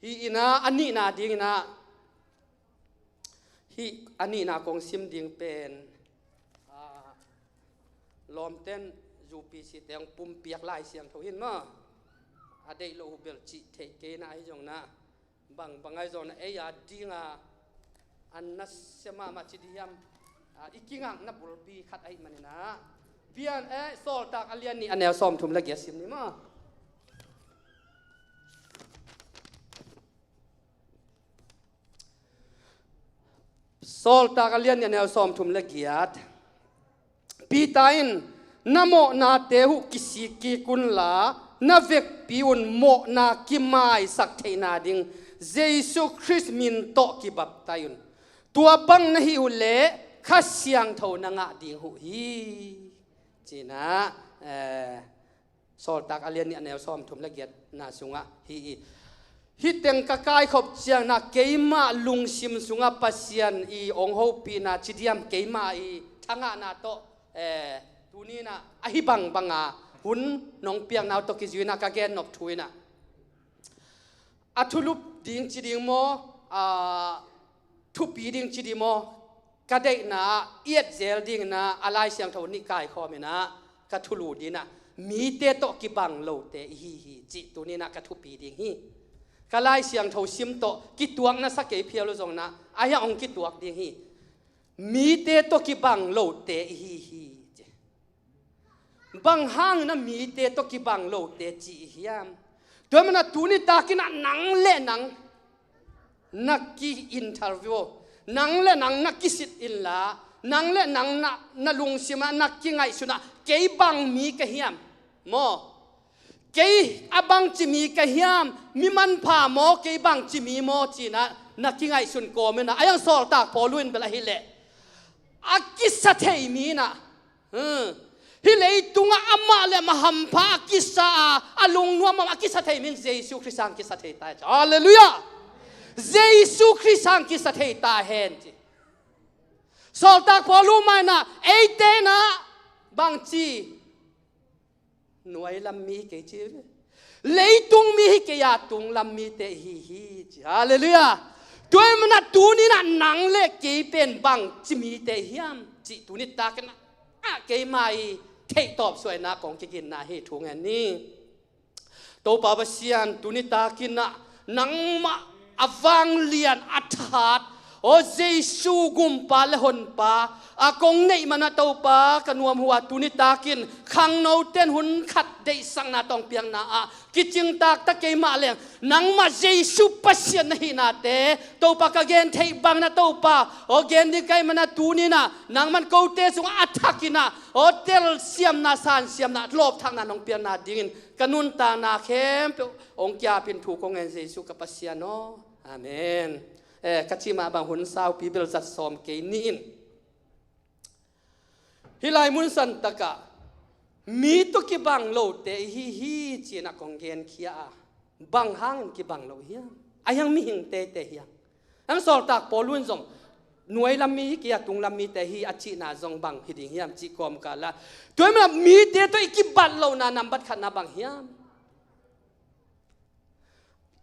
hi in ah, a nihna ding in ah, hih a nihna kong sim ding pen, aa, lawmten U P C te hong pumpiak Lai Siangtho hi in maw. A deih lo uh bel cih theih kei in ah, ahi zongin ah, bang bang ahi zongin ah, ei a ding a, a nasia mahmah ci ding hiam, aa, i kingakna bulpi khat ahih manin ah. Pian, eh, Sawltak a lian nih a neu sawmthum le giat sim ni maw. Sawltak a lian nih a neu sawmthum le giat. Peter in, "Na mawhnate uh kisik kik unla, na vekpi un mawhna kimaisak theihna ding Jesu Khrist min tawh kibaptai un. Tua bang na hih uh leh Kha Siangtho na ngah ding uh hi," ci in ah, eh, Sawltak a lian nih a neu sawmthum le giatna sungah hi hi. Hih teng ka kaikhop ciangin ah keimah lungsim sungah Pasian i hong hopihna ci ding hiam, keimah i thangahna tawh, eh, tuni in ah ahi bangbang a hun nong piakna uh tawh kizui in ah ka gennop thu in ah, a thulup ding ci ding maw, a thupi ding ci ding maw, ka deihna ah i et zel ding in ah, a Lai Siangtho nih kaikhawm in ah ka thulu ding in ah, mite tawh kibang lote i hi hi cih tuni in ah ka thupi ding hi. Ka Lai Siangtho sim tawh kituak na sa kei phial uh zongin ah, a hiang hong kituak ding hi. Mite tawh kibang lote i hi hi ci. Bang hangin ah mite tawh kibang lote ci i hiam? Tua ahih manin ah tuni takin ah nang le nang na ki-interview, nang le nang na kisit inla, nang le nang na, na lungsim ah na kingaihsun ah, kei bang mi ka hiam maw? Kei a bangci mi ka hiam? Mi manpha maw, kei bangci mi maw ci in ah na kingaihsun kawm in ah, a hiang Sawltak Paul in bel ahih leh a kisa thei mi in ah, hmm, hih leitungah amah le amah hampha a kisa a, a lungnuam a kisa thei mi in Jesu Khrist hang kisa thei ta hen. Halleluiah! Jesu Khrist hang kisa thei ta hen ci. Sawltak Paul uh mah in ah, eite in ah bangci nuai lam mi hi kei ci, leitung mi hi kei a, tung lam mite i hi hi ci. Halleluiah! Tua ahih manin ah tuni in ah nang le kei pen bangci mite i hiam cih tuni takin ah, ah, keimah i theih tawp suah in ah kong kiginna hi. Thu ngen ni. Topa Pasian, tuni takin ah nangmah a vanglian a thahat, aw Jesu Gumpa le Honpa a kong neih man ah Topa ka nuam uh a, tuni takin khangnote'n hun khat deihsakna tawh hong piakna ah kicing taktak keimah leng, nangmah Jesu Pasian na hihnate Topa ka gen theih bangin ah Topa, aw gen ding ka hih man ah tuni in ah nangma'n kote sungah a thakin ah, aw telsiamna, sansiamna, lawpthakna nong piakna dingin ka nuntakna khempeuh hong ki-apin thu kong ngen Jesu ka Pasian aw. Amen. Eh, ka cih mah bang hun saupi bel zat sawm kei ni in. Hih lai mun santak ah mi tawh kibang lote i hi hi ci in ah kong genkhia a, bang hangin kibang lo hiam? A hiang mihing teitei hiam? A hiang Sawltak Paul in zong nuai lam mi hi kei a, tung lam mite hi a cihna zong bang hi ding hiam cih kawmkal ah, tua ahih manin ah mite tawh i kibat lohna nambat khatna bang hiam?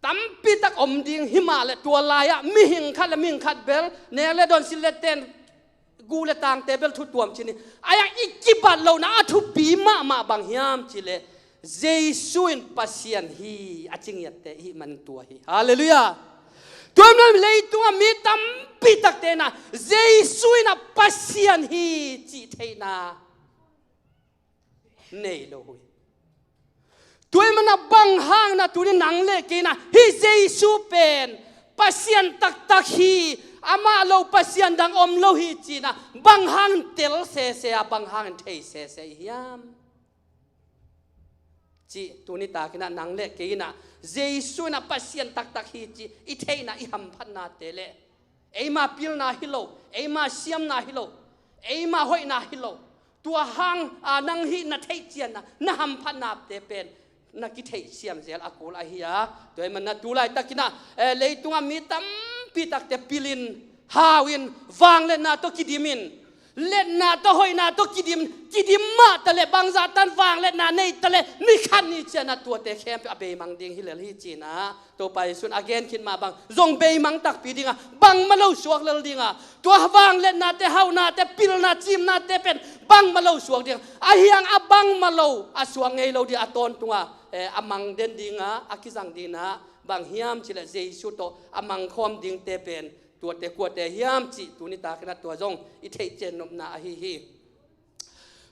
Tampi tak om ding hi mah leh, tua lai-ah mihing khat le mihing khat bel, nek le dawn, silh le ten, guh le tangte bel thu tuam ci ni. A hiang i kibat lohna a thupi mahmah bang hiam cih leh, Jesu in Pasian hi a ci ngiatte i hih man tua hi. Halleluiah. Tua man leitungah mi tampi takte na Jesu in a Pasian hi cih theihna nei lo uh hi. Tua ahih manin bang hangin tuni nang le kei in hih Jesu pen Pasian taktak hi, amah lo Pasian dang om lo hi ci-in bang hangin tel sese a, bang hangin thei sese i hiam? Cih tuni takin nang le kei in Jesu in Pasian taktak hi cih i theihna, i hamphatnate le eima pilna hi lo, eima siamna hi lo, eima hoihna hi lo, tua hang a nang hih na theih cianna, na hamphatnate pen na kitheih siam zel a kul ahi a. Tua ahih manin tu laitakin eh, leitungah mi tampi takte pilin, hauin, vangliatna tawh kidimin, liatna tawh, hoihna tawh kidim, kidim mah taleh, bangzah tan vangliatna nei taleh, ni khat ni ciangin tuate khempeuh a beimang ding hi lel hi ci-in Topa Jesu in a gen khit mah bang zong beimang takpi ding a, bangmah lo suak lel ding a, tua vangliatnate, haunate, pilna, cimnate pen bangmah lo suak ding a, ahi hang a bangmah lo a suak ngei lo ding a, tawntung a, eh, a mang den ding a, a kizang ding a, bang hiam cih leh Jesu tawh a mangkhawm dingte pen tuate kuate hiam cih tuni takin tua zong i theih cian nopna ahi hi.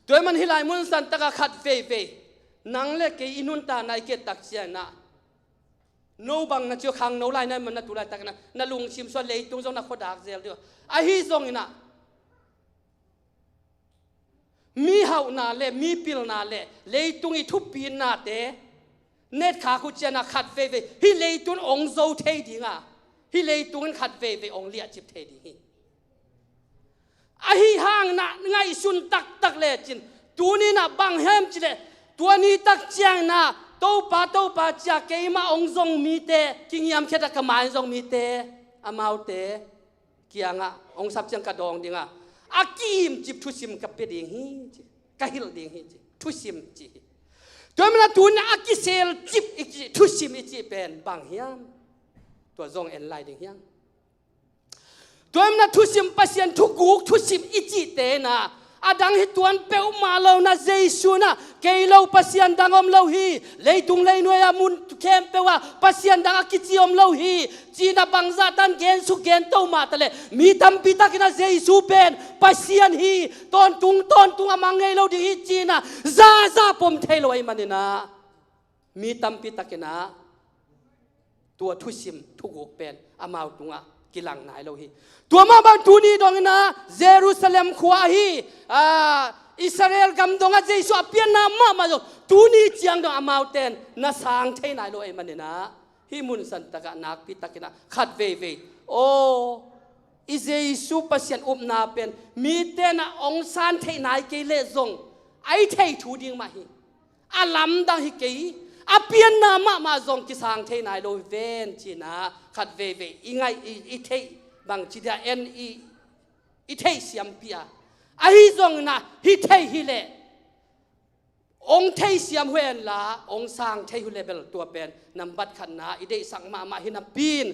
Tua ahih manin hih lai mun santak ah khat veivei nang le kei i nuntakna i ki-et tak ciangin no bang na ci uh, khangno lai na hih manin tu laitakin na lungsim sungah leitung zong na khuadak zel ding uh. Ahi zongin mi hauhna le mi pilna le leitung i thupinnate na et khak uh ciangin khat veivei hih leitung in hong zo thei ding a, hih leitung in khat veivei hong liahcip thei ding hi. Ahi hangin ngaihsun taktak lecin tuni in bang hiam cih leh, tua ni tak ciangin Topa, Topa ci-a keimah hong zong mite, kingiamkhiat a ka mai hong zong mite, amaute kiangah hong sap ciang ka dawng ding a, a ki-imcip thusim ka pia ding hi ci, ka hilh ding hi ci, thusim ci hi. Tua ahih manin tuni in a kiselcip i cih, thusim i cih pen bang hiam? Tua zong en lai ding hi hang. Tua ahih manin thusim, Pasian thuguk thusim i cihte in a dang hi tuan peuhmah lo in Jesu in kei lo Pasian dang om lo hi, leitung leinuai a mun khempeuh ah Pasian dang a kici om lo hi ci-in bangzah tan gensuk gento mah taleh, mi tampi takin Jesu pen Pasian hi, tawntung tawntung a mang ngei lo ding hi ci-in zaza pom thei lo ahih manin mi tampi takin tua thusim thuguk pen amau tungah kilang nai lo hi. Tua mah bang tuni dongin Jerusalem khua ahi, ah, Israel gam dongah Jesu a pianna mahmah zong tuni ciang dong amaute in na sang thei nai lo ahih manin hih mun santak ah nakpi takin khat veivei, aw, i Jesu Pasian upna pen mite in hong san theih nai kei leh zong a i thei thu ding mah hi. A lamdang hi kei, a pianna mahmah zong kisang thei nai lo hi ven ci-in khat veivei i ngaih, i, i theih bangci dia en i, i theih siampi a, ahi zongin hih thei hi leh hong theisiam uh hen la, hong sang thei uh leh bel tua pen nambat khatna i deihsak mahmah hi napi in,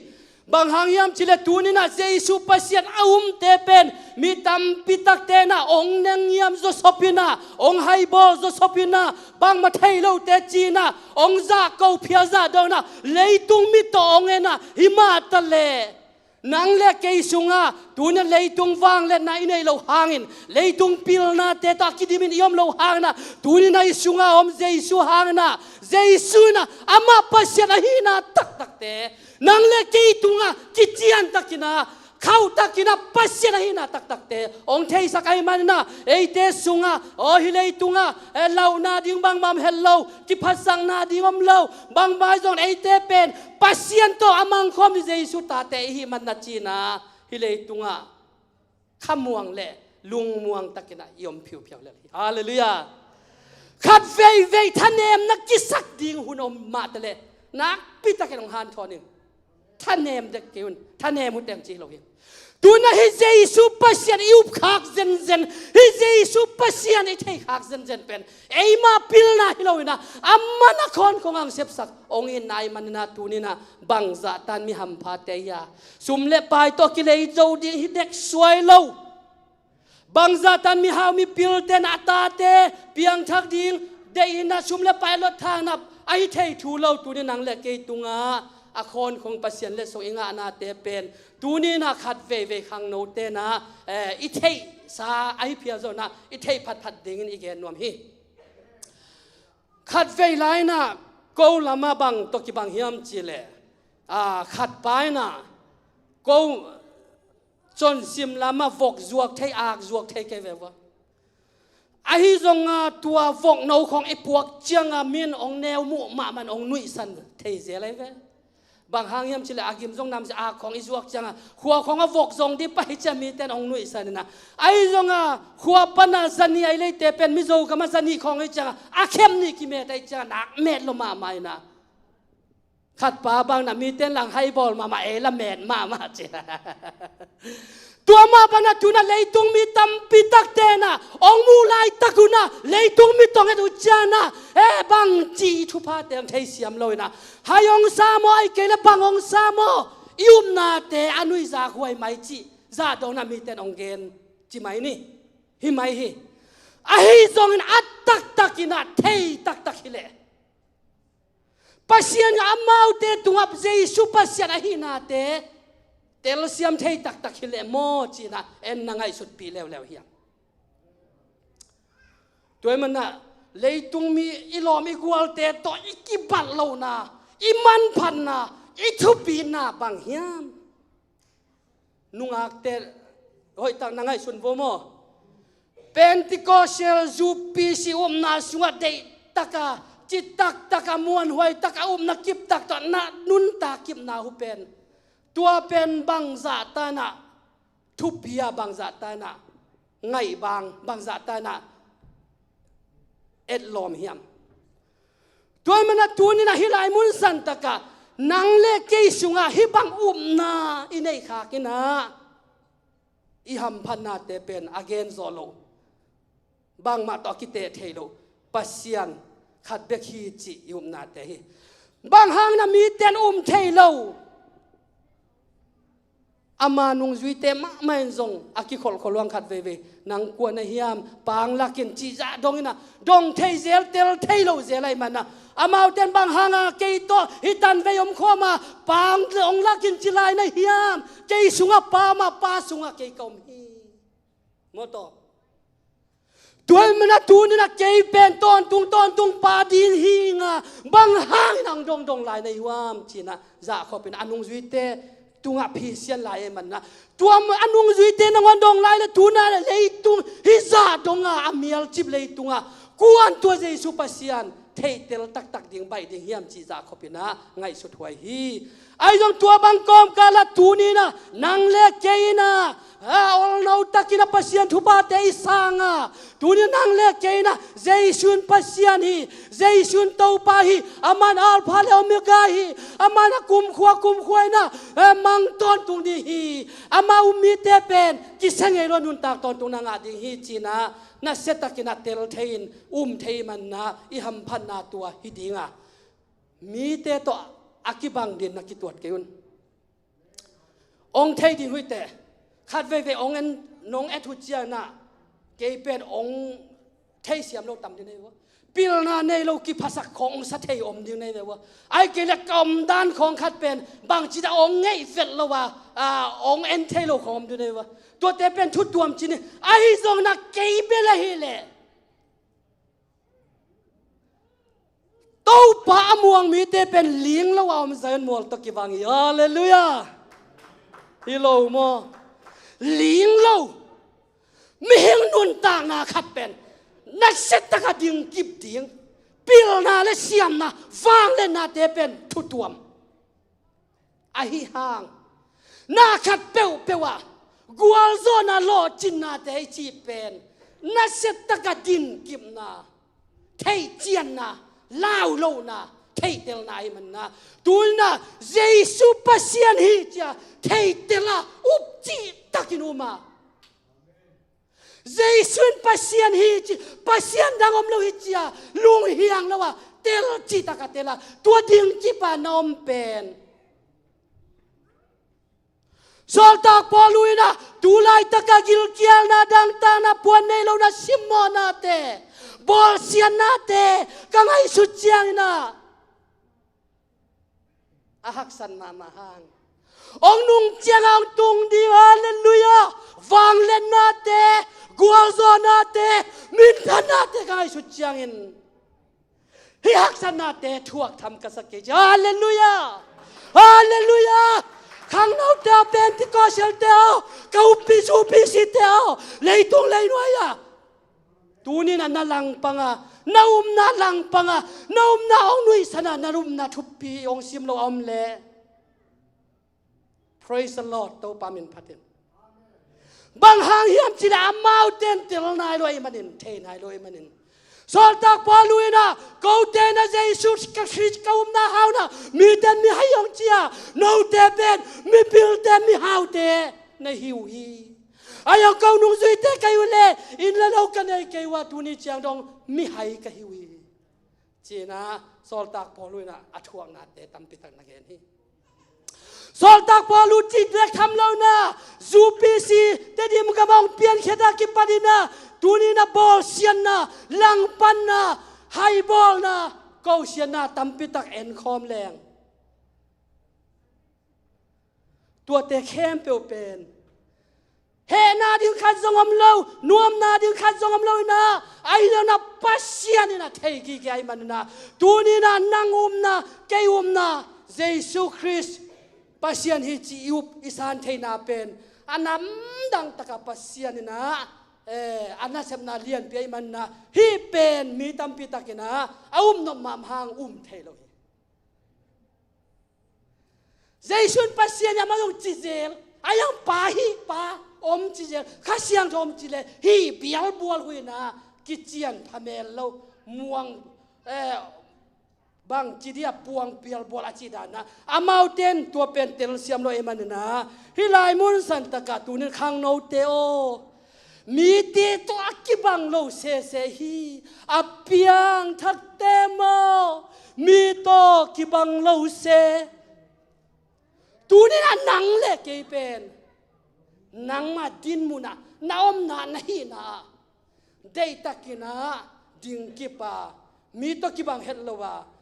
bang hang hiam cih leh tuni in Jesu Pasian a umte pen mi tampi takte in hong nengngiam zawsop in, hong haibawl zawsop in, bangmah thei lote ci-in hong zahko phial zahdo in, leitung mit tawh hong en a, hi mah taleh nang le kei sungah tuni in leitung vangliatna i neih loh hangin, leitung pilnate tawh a kidimin i om loh hangin, tuni in i sungah om Jesu hangin, Jesu in amah Pasian ahihna taktakte nang le kei tungah kician takin, khauh takin Pasian ahihna taktakte hong theisak ahih manin eite sungah, aw, hih leitungah, eh, lauhna ding bangmah om het lo, kiphatsakna ding om lo, bangmah ahi zongin eite pen Pasian tawh a mangkhawm hi Jesu tate i hih manin ci-in hih leitungah khamuang le lungmuang takin i om phiuphiau lel hi. Halleluiah. Khat veivei thanemna kisak ding hun om mah taleh nakpi takin hong hanthawn in. Thanem dek kei un, thanem uh teng ci hi lo hi. Tuni in hih Jesu Pasian i upkhak zenzen, hih Jesu Pasian i theihkhak zenzen pen eima pilna hi lo in, amah in a khawn kong ang sepsak hong itna ahih manin tuni in bangzah tan mi hamphate hi a, sum le pai tawh kilei zo ding hi dek suai lo. Bangzah tan mihau mipilte in a tate piangthak ding, Te in ah sum le pai lot thang in ah a hi thei thu lo, tuni nang le kei tungah a khawn khong Pasian letsong i ngahnate pen tuni in ah khat veivei khangno te in ah, eh, i theihsa a hi phial zong in ah i theih phatphat dingin i gen nuam hi. Khat vei lai in ah ko lamah bang tawh kibang hiam cih leh, ah, khat pa in ah ko consim lamah vok zuak thei, ak zuak thei kei ve ua. Ahi zongah tua vokno khong i puak ciangah min hong neu muh mahmah in hong nuihsan thei zel ahi ve. Bang hang hiam cih leh a gim zong nam sia, ak khong i zuak ciangah khua khong a vok zong dih pah hi ciah mite in hong nuihsan in ah. Ahi zongah khua pan ah zanih a i leite pen Mizo gamah zanih khong hi ciangah a khem nih kimet ahi ciangah nak met lo mahmah in ah. Khat pa bang in ah mite in lang hai bawl mahmah, ei la met mahmah ci. Tua mah bang in ah tu in ah leitung mi tampi takte in ah hong muh laitak un ah leitung mi tawh nget uh ciang in ah, eh, bang ci i thuphate hong thei siam lo in ah, hai hong sa maw, ahih kei leh bang hong sa maw, i upnate a nuihzak huai mai cih zah dong in ah mite in hong gen ci mai ni. Hi mai hi. Ahi zongin a taktak in ah thei taktak hi leh, Pasian in amaute tungah Jesu Pasian ahihnate telsiam thei taktak hi leh maw ci in ah en na ngaihsutpih leuleu hiam? Tua ahih manin ah leitung mi i lawm i gualte tawh i kibat lohna, i manphatna, i thupina bang hiam? Nungakte hoihtak na ngaihsun vo maw? Pentecostal U P C upna sungah deihtak a, citak tak a, muanhuai tak a upna kiptak tawh na nuntak kipna uh pen, tua pen bangzah ta in ah thupi a, bangzah ta in ah ngaihbang, bangzah ta in ah etlawm hiam? Tua ahih manin ah tuni in ah hih lai mun santak ah nang le kei sungah hih bang upna i neih khak in ah i hamphatnate pen a gen zawh loh, bangmah tawh a kiteh theih loh, Pasian khat bek hi cih i upnate hi. Bang hang in ah mite in um thei lo, ama nungzuite mahmah in zong a kikholhkholh uh ang khat veivei. Nang kua na hiam, pa hong lak in cih zah dong in ah dong thei zel, tel thei lo zel ahih manin ah amaute in bang hang a kei tawh hih tanvei om khawm a pa hong lak in ci lai na hiam? Kei sungah pa om a, pa sungah kei ka om hi. Maw taw? Tua ahih manin ah tuni in ah kei pen tawntung tawntung pa ding hi ing a, bang hang in ah hong dongdong lai na hi uh hiam ci in ah zahkhop in ah a nungzuite tungah phisian lai ahih manin ah, tua a nungzuite nangawn dong lai leh tuni in ah leitung hih zah dong a, a mialcip leitung ah kuan tua Jesu Pasian theihtel taktak ding baih ding hiam cih zahkhop in ah ngaihsut huai hi. Ahi zong tua bang kawmkal ah tuni in ah nang le kei in ah, a, olno tak in ah Pasian thuphate i sang a, tuni in ah nang le kei in ah Jesu in Pasian hi, Jesu in Topa hi, aman Alpha le Omega hi, aman a kumkhua kumkhua in ah, eh, mang tawntung ding hi. Amah um mite pen kisia ngei lo a nuntak tawntungna ngah ding hi ci in ah nasia tak in ah tel thei in um thei ahih manin ah i hamphatna tua hi ding a, mite tawh a kibang ding na kituat kei un. Hong thei ding uh hi teh, khat veivei hong en, nong et uh ciang in ah kei pen hong theisiam lo tam ding na hi uh a, pilna nei lo kiphasak khong hong sa thei om ding na hi ve uh a. Ahih kei leh ka omdan khong khat pen bangci dah hong ngeih vet lo a, a, hong en thei lo khong om ding na hi uh a. Tuate pen thu tuam ci ni. Ahi zongin ah kei bel ahih leh Topa a muang mite pen ling lo a om Zion mual tawh kibang hi. Halleluiah. Hi lo maw? Ling lo. Mihing nuntakna khat pen nasia tak a ding kip ding, pilna le siamna, vangliatnate pen thu tuam. Ahi hang na khat peuhpeuh ah gualzawhna, lawhcinnate i cih pen nasia tak a din kipna, theihcianna, lau lohna, theihtelna ahih manin ah, tu-in ah Jesu Pasian hi ci-a theitel a, up cih takin um a, Jesu in Pasian hi ci, Pasian dang om lo hi ci-a lunghiang lo a, tel cih tak a tel a, tua ding kip a na om pen Sawltak Paul in ah, tu laitak a gilkialna, dangtakna, puan nei lohna, simmawhnate, bawlsiatnate ka ngaihsut ciangin ah, a haksat mahmah hang, hong nung ciang a hong tung ding, halleluiah, vangliatnate, gualzawhnate, minthannate ka ngaihsut ciangin, hih haksatnate thuak tham ka sa kei ci. Halleluiah! Halleluiah! Khangnote aw, Pentecostelte aw, ka uppi, uppi site aw, leitung leinuai ah, tuni-in ah na langpang a, na upna langpang a, na upna hong nuihsan a, na upna thupi hong sim lo a om leh, Praise the Lord, Topa min phat in. Bang hang hiam cih leh amaute in tel nai lo ahih manin, thei nai lo ahih manin, Sawltak Paul in ah, kote in ah Jesu Khrist ka upna hau in ah, mite in mihai hong ci a, note pen mipilte in mihaute na hi uh hi. Ahi zongin ko nungzuite ka hi uh leh, inn le lo ka nei kei uh a, tuni ciang dong mihai ka hi uh hi, ci-in ah Sawltak Paul in ah a thuaknate tampi tak na gen hi. Sawltak Paul cih bek tham lo in ah, U P C Tedim gam ah hong piankhiat a kipan in ah, tuni-in ah bawlsiatna, langpanna, haibawlna, kosiatna tampi tak en khawm leng, tuate khempeuh pen hehna ding khat zong om lo, nuamna ding khat zong om lo in ah, ahi zongin ah Pasian in ah thei kik ahih manin ah, tuni-in ah nang upna, kei upna, Jesu Khrist Pasian hi cih i up i san theihna pen, a namdang tak a Pasian in ah, eh, a nasepna lianpi ahih manin ah, hih pen mi tampi tak in ah a upnop mahmah hang um thei lo hi. Jesu in Pasian hi, amah zong ci zel, ahi zongin Pa hi, Pa om ci zel, Kha Siangtho om ci leh, hih bialbual huihna kician phamel lo, muang, eh, bangci dia puang bialbual a cih dan ah, amaute in tua pen telsiam lo ahih manin ah, hih lai mun san tak ah tuni-in khangnote aw, mite tawh a kibang lo sese hi, a piangthakte maw, mi tawh kibang lo se. Tuni-in ah nang le kei pen, nangmah dinmun ah, na omna, na hihna ah, deihtakin ah dingkip a, mi tawh kibang het lo a,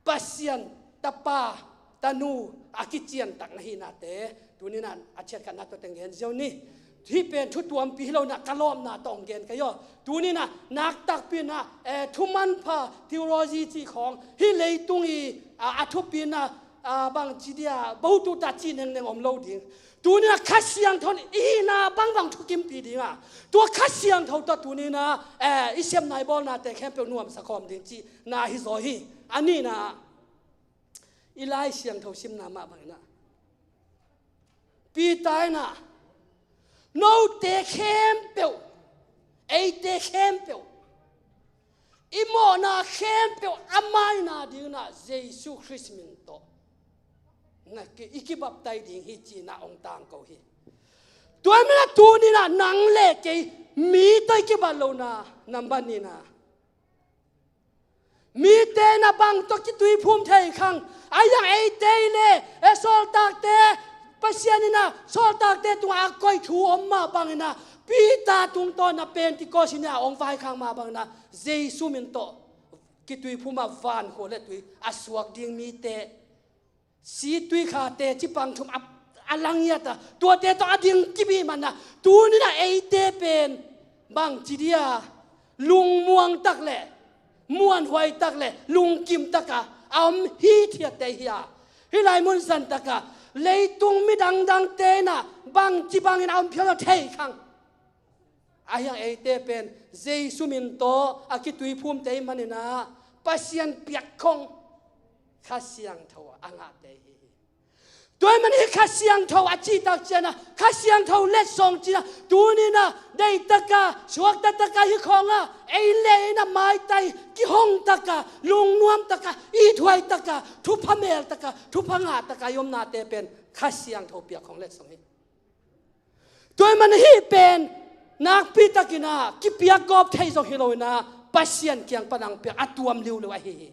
Pasian tapa, tanu a kiciantak na hihnate, tuni-in ah a ciatkhatna tawh teng gen ziau ni. Hih pen thu tuampi hi lo-in ah ka lawpna tawh hong gen ka hi aw. Tuni-in ah naktakpi-in ah, eh, thu manpha, theology cih khawng, hih leitung i, a, a thupi-in ah, a, bangci dia, botu ta cih nengneng om lo ding. Tuni-in ah Kha Siangtho in i hihna bangbang thukimpi ding a, tua Kha Siangtho tawh tuni-in ah, eh, i sepna i bawlnate khempeuh nuamsa khawm ding cihna hi zaw hi. A nihna, i Lai Siangtho simna mah bangin ah, Peter in ah, note khempeuh, eite khempeuh, i mawhna khempeuh a maina dingin ah Jesu Khrist min tawh na ki, i kibaptai ding hi, ci-in ah hong tangko hi. Tua ahih manin ah tuni-in ah nang le kei mi tawh i kibat lohna, nambat nihna, mite in ah bang tawh kituiphum thei khang, ahi zongin eite i le, e, sawltakte, Pasian in ah sawltakte tungah a koih thu om mah bangin ah, Peter tungtawn ah Pentecost ni-a hong vaikhak mah bangin ah, Jesu min tawh kituiphum a vankhua le tui a suak ding mite, si, tui, kha, teci, pang thum a, a la ngiat a, tuate tawh a dingkip ahih manin ah, tuni-in ah eite pen bangci dia, lungmuang tak le, muanhuai tak le, lungkim tak a, a om hithiatte hi a, hih lai mun san tak ah leitung mi dangdangte in ah bangci bangin a om phial lo thei khang, ahi zongin eite pen Jesu min tawh a kituiphumte ahih manin ah, Pasian piakkhong Kha Siangtho a ngahte hi hi. Tua ahih manin hih Kha Siangtho a cihtak ciangin ah, Kha Siangtho letsong ci-in ah, tuni-in ah deihtak a, suakta tak a, hih khawng ah ei le ei in ah maitai, kihong tak a, lungnuam tak a, ithuai tak a, thupha mel tak a, thupha ngah tak a i omnate pen Kha Siangtho piakkhong letsong hi. Tua ahih manin hih pen nakpitakin ah kipiak gawp thei zong hi lo-in ah, Pasian kiang pan a hong piak a tuam liuliu ahi hi.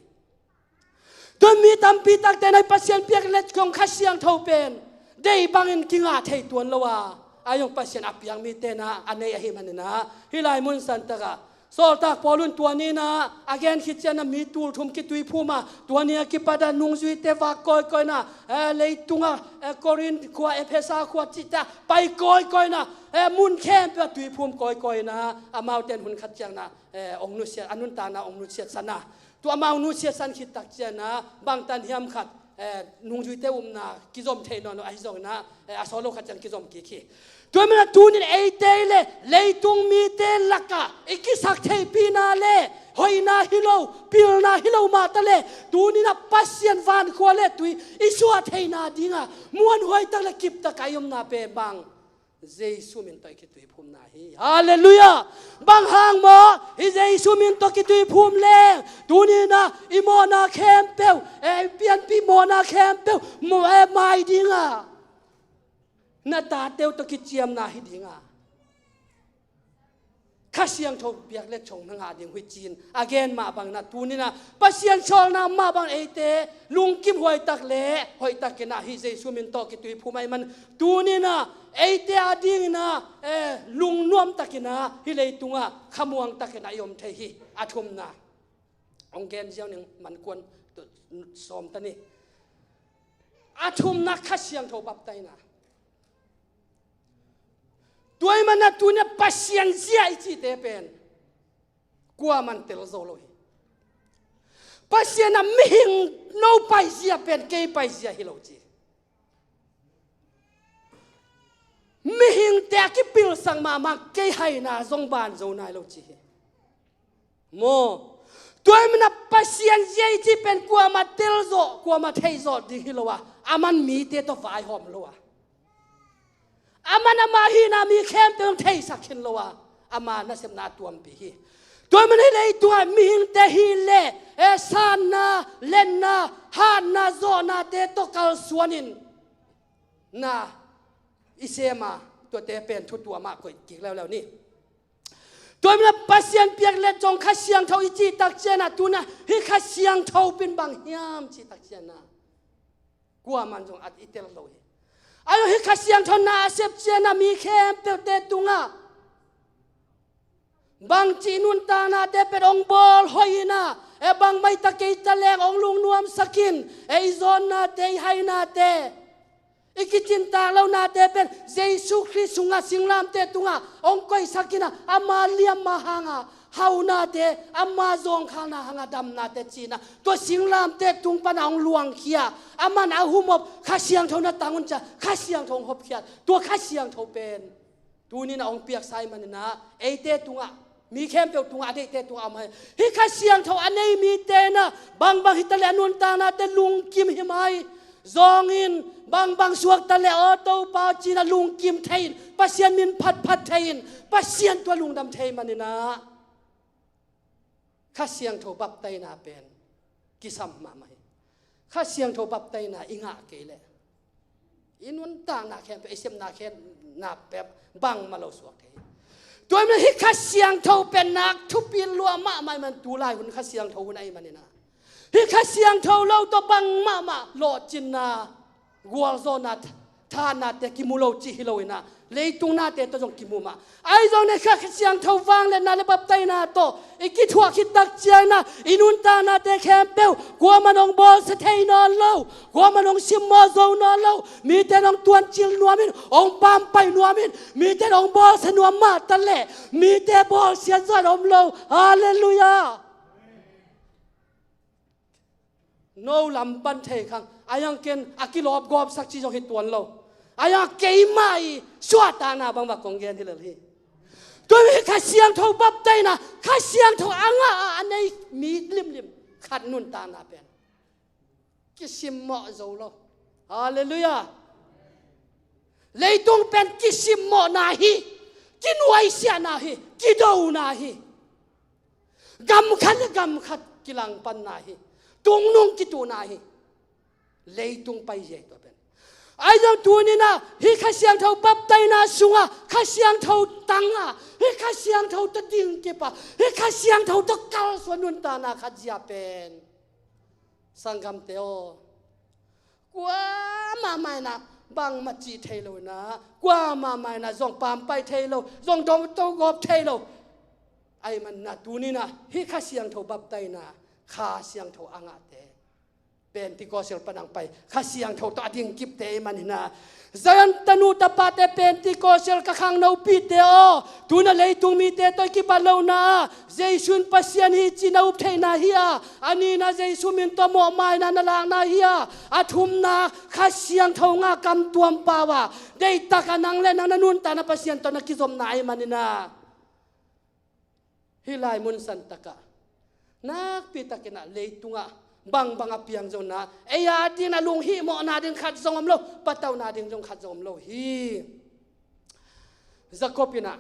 Tua ahih manin mi tampi takte in ah Pasian piak letsong Kha Siangtho pen deih bangin kingah thei tuan lo a, a zong Pasian a piak mite na a nei ahih manin ah, hih lai mun santak ah Sawltak Paul in tua ni-in ah a gen khit ciangin ah mi tul thum kituiphum a, tua ni a kipat ah nungzuite vak kawikawi in ah, eh, leitung ah, eh, Korin khua, Efesa khua cihte ah pai kawikawi in ah, eh, mun khempeuh ah tuiphum kawikawi in ah, amaute in hun khat ciangin ah, eh, hong nusiat, a nuntakna hong nusiatsan a, tua amau nusiatsan khit tak ciangin ah bangtan hiam khat, eh, nungzuite upna kizom thei nawn lo ahi zongin ah, eh, a sawt lo khat ciang kizom kik hi. Tua manin ah tuni-in eite le leitung mite lakah i kisak theihpihna le hoihna hi lo, pilna hi lo mah ta le, tuni-in ah Pasian vankhua le tui i suah theihna dingah muanhuai tak le kip tak a i omna pen bang, Jesu min tawh i kituiphumna hi. Halleluiah! Bang hang maw, hih Jesu min tawh kituiphum leng tuni-in ah i mawhna khempeuh, eh, i pianpih mawhna khempeuh, maw, eh, mai dingah, na tate uh tawh kiciamna hi dingah, Kha Siangtho biak le thong na ngah ding uh hi ci-in a gen mah bangin ah tuni-in ah Pasian sawlna mah bangin eite lungkimhuai tak le hoih takin ah hih Jesu min tawh kituiphum ahih manin tuni-in ah eite adingin ah, eh, lungnuam takin ah hih leitungah khamuang takin ah i om thei hi. A thumna hong gen ziau ning, mankuan sawm ta ni. A thumna Kha Siangtho baptaina. Tua ahih manin ah tuni-in ah Pasian zia i cihte pen kuaman tel zo lo hi. Pasian ah mihing no paizia pen kei paizia hi lo ci. Mihingte a kipilsak mahmah kei haina zong ban zo nai lo ci hi. Maw, tua ahih manin ah Pasian zia i cih pen kuamah telzawh, kuamah theihzawh ding hi lo a, aman mite tawh vaihawm lo a, aman ama hihna mi khempeuh in theisak khin lo a, ama nasepna a tuampi hi. Tua ahih manin ah hih leitungah mihingte hih leh, eh, sanna, letna, hatna, zawhnate tawh kalsuan in na i sem a, tuate pen thu tuam ah koih kik leuleu ni. Tua ahih manin ah Pasian piak le thong Kha Siangtho i cih tak ciangin ah tuni-in ah hih Kha Siangtho pen bang hiam cih tak ciangin ah kuaman zong a i tel lo hi. A lo hih Kha Siangtho na a sep ciangin ah mi khempeuhte tungah bangci nuntaknate pen hong bawl hoih in ah, eh, bangmah hi ta kei ta leng hong lungnuamsak in, eh, i zawnnate, i hainate, i kicintak lonate pen Jesu Khrist sungah singlamteh tungah hong koihsak in ah, ama liamma hangah haunate, ama zawngkhalna hangah damnate ci-in ah tua singlamteh tung panah hong luangkhia, aman a humop Kha Siangtho na tang un ci-a Kha Siangtho hong hopkhiat, tua Kha Siangtho pen tuni-in ah hong piaksa ahih manin ah eite tungah, mi khempeuh tungah, a deihte tungah om hi. Hih Kha Siangtho a nei mite in ah bangbang hi ta leh a nuntaknate lungkim hi mai. Zawng in, bangbang suak ta leh aw Topa aw ci-in ah lungkim thei in, Pasian min phatphat thei in, Pasian tungah lungdam thei manin ah Kha Siangtho baptaina pen kisam mahmah hi. Kha Siangtho baptaina i ngah kei leh i nuntakna khempeuh, i sepna khempeuh bangmah lo suak thei hi. Tua ahih manin hih Kha Siangtho pen nak thupi lua mahmah ahih manin tu lai hun Kha Siangtho hun ahih manin ah hih Kha Siangtho lo tawh bangmah mah lawhcinna, gualzawhna, thahatnate kimu lo cih hi lo in ah, leitung nate tawh zong kimu mah. Ahi zongin hih Kha Siangtho vangliatna le baptaina tawh i kithuah khit tak ciangin ah i nuntaknate khempeuh kuaman hong bawlsia thei nawn lo, kuaman hong simmawh zo nawn lo, mite in hong tuancil nuam in, hong pampaih nuam in, mite in hong bawlsia nuam mah ta leh mite bawlsiat zong om lo. Halleluiah. No lam pan thei khang, a yang ken a kilawpgawpsak ci zong hi tuan lo. A yang keimah i suahtakna bangbang kong gen hi lel hi. Tua ahih manin Kha Siangtho baptaina, Kha Siangtho a ngah a, a nei mi limlim khat nuntakna pen kisimmawh zo lo. Halleluiah. Leitung pen kisimmawhna hi, kinuaisiahna hi, kidona hi. Gam khat le gam khat kilangpanna hi, tungnung kituhna hi. Leitung paizia hi tua pen. Ahi zong tuni-in ah hih Kha Siangtho baptaina sungah Kha Siangtho tang a, hih Kha Siangtho tawh dingkip a, hih Kha Siangtho tawh kalsuan nuntakna khat zia pen, sanggamte aw, kuamah mah in ah bangmah cih thei lo inah, kuamah mah inah zong pampai thei lo, zong dongto gawp thei lo. Ahih manin ah tuni inah hih Kha Siangtho baptaina, Kha Siangtho a ngahte, Pentecost pan hong pai Kha Siangtho tawh a dingkipte ahih manin ah, Zion tanu tapate, Pentecost ka khangno pite aw, tuna leitung mite tawh i kibat lohna ah Jesu in Pasian hi ci na up theihna hi a, a nihna Jesu min tawh mawhmaina na lakna hi a, a thumna Kha Siangtho ngah kamtuam pau a, deihtak a nang le nang na nuntakna Pasian tawh na kizopna ahih manin ah, hih lai mun santak ah nakpi takin ah leitungah bangbang a piang zong inah, ei a ding a lunghihmawhna ding khat zong om lo, patauhna ding zong khat zong om lo hi. Jacob inah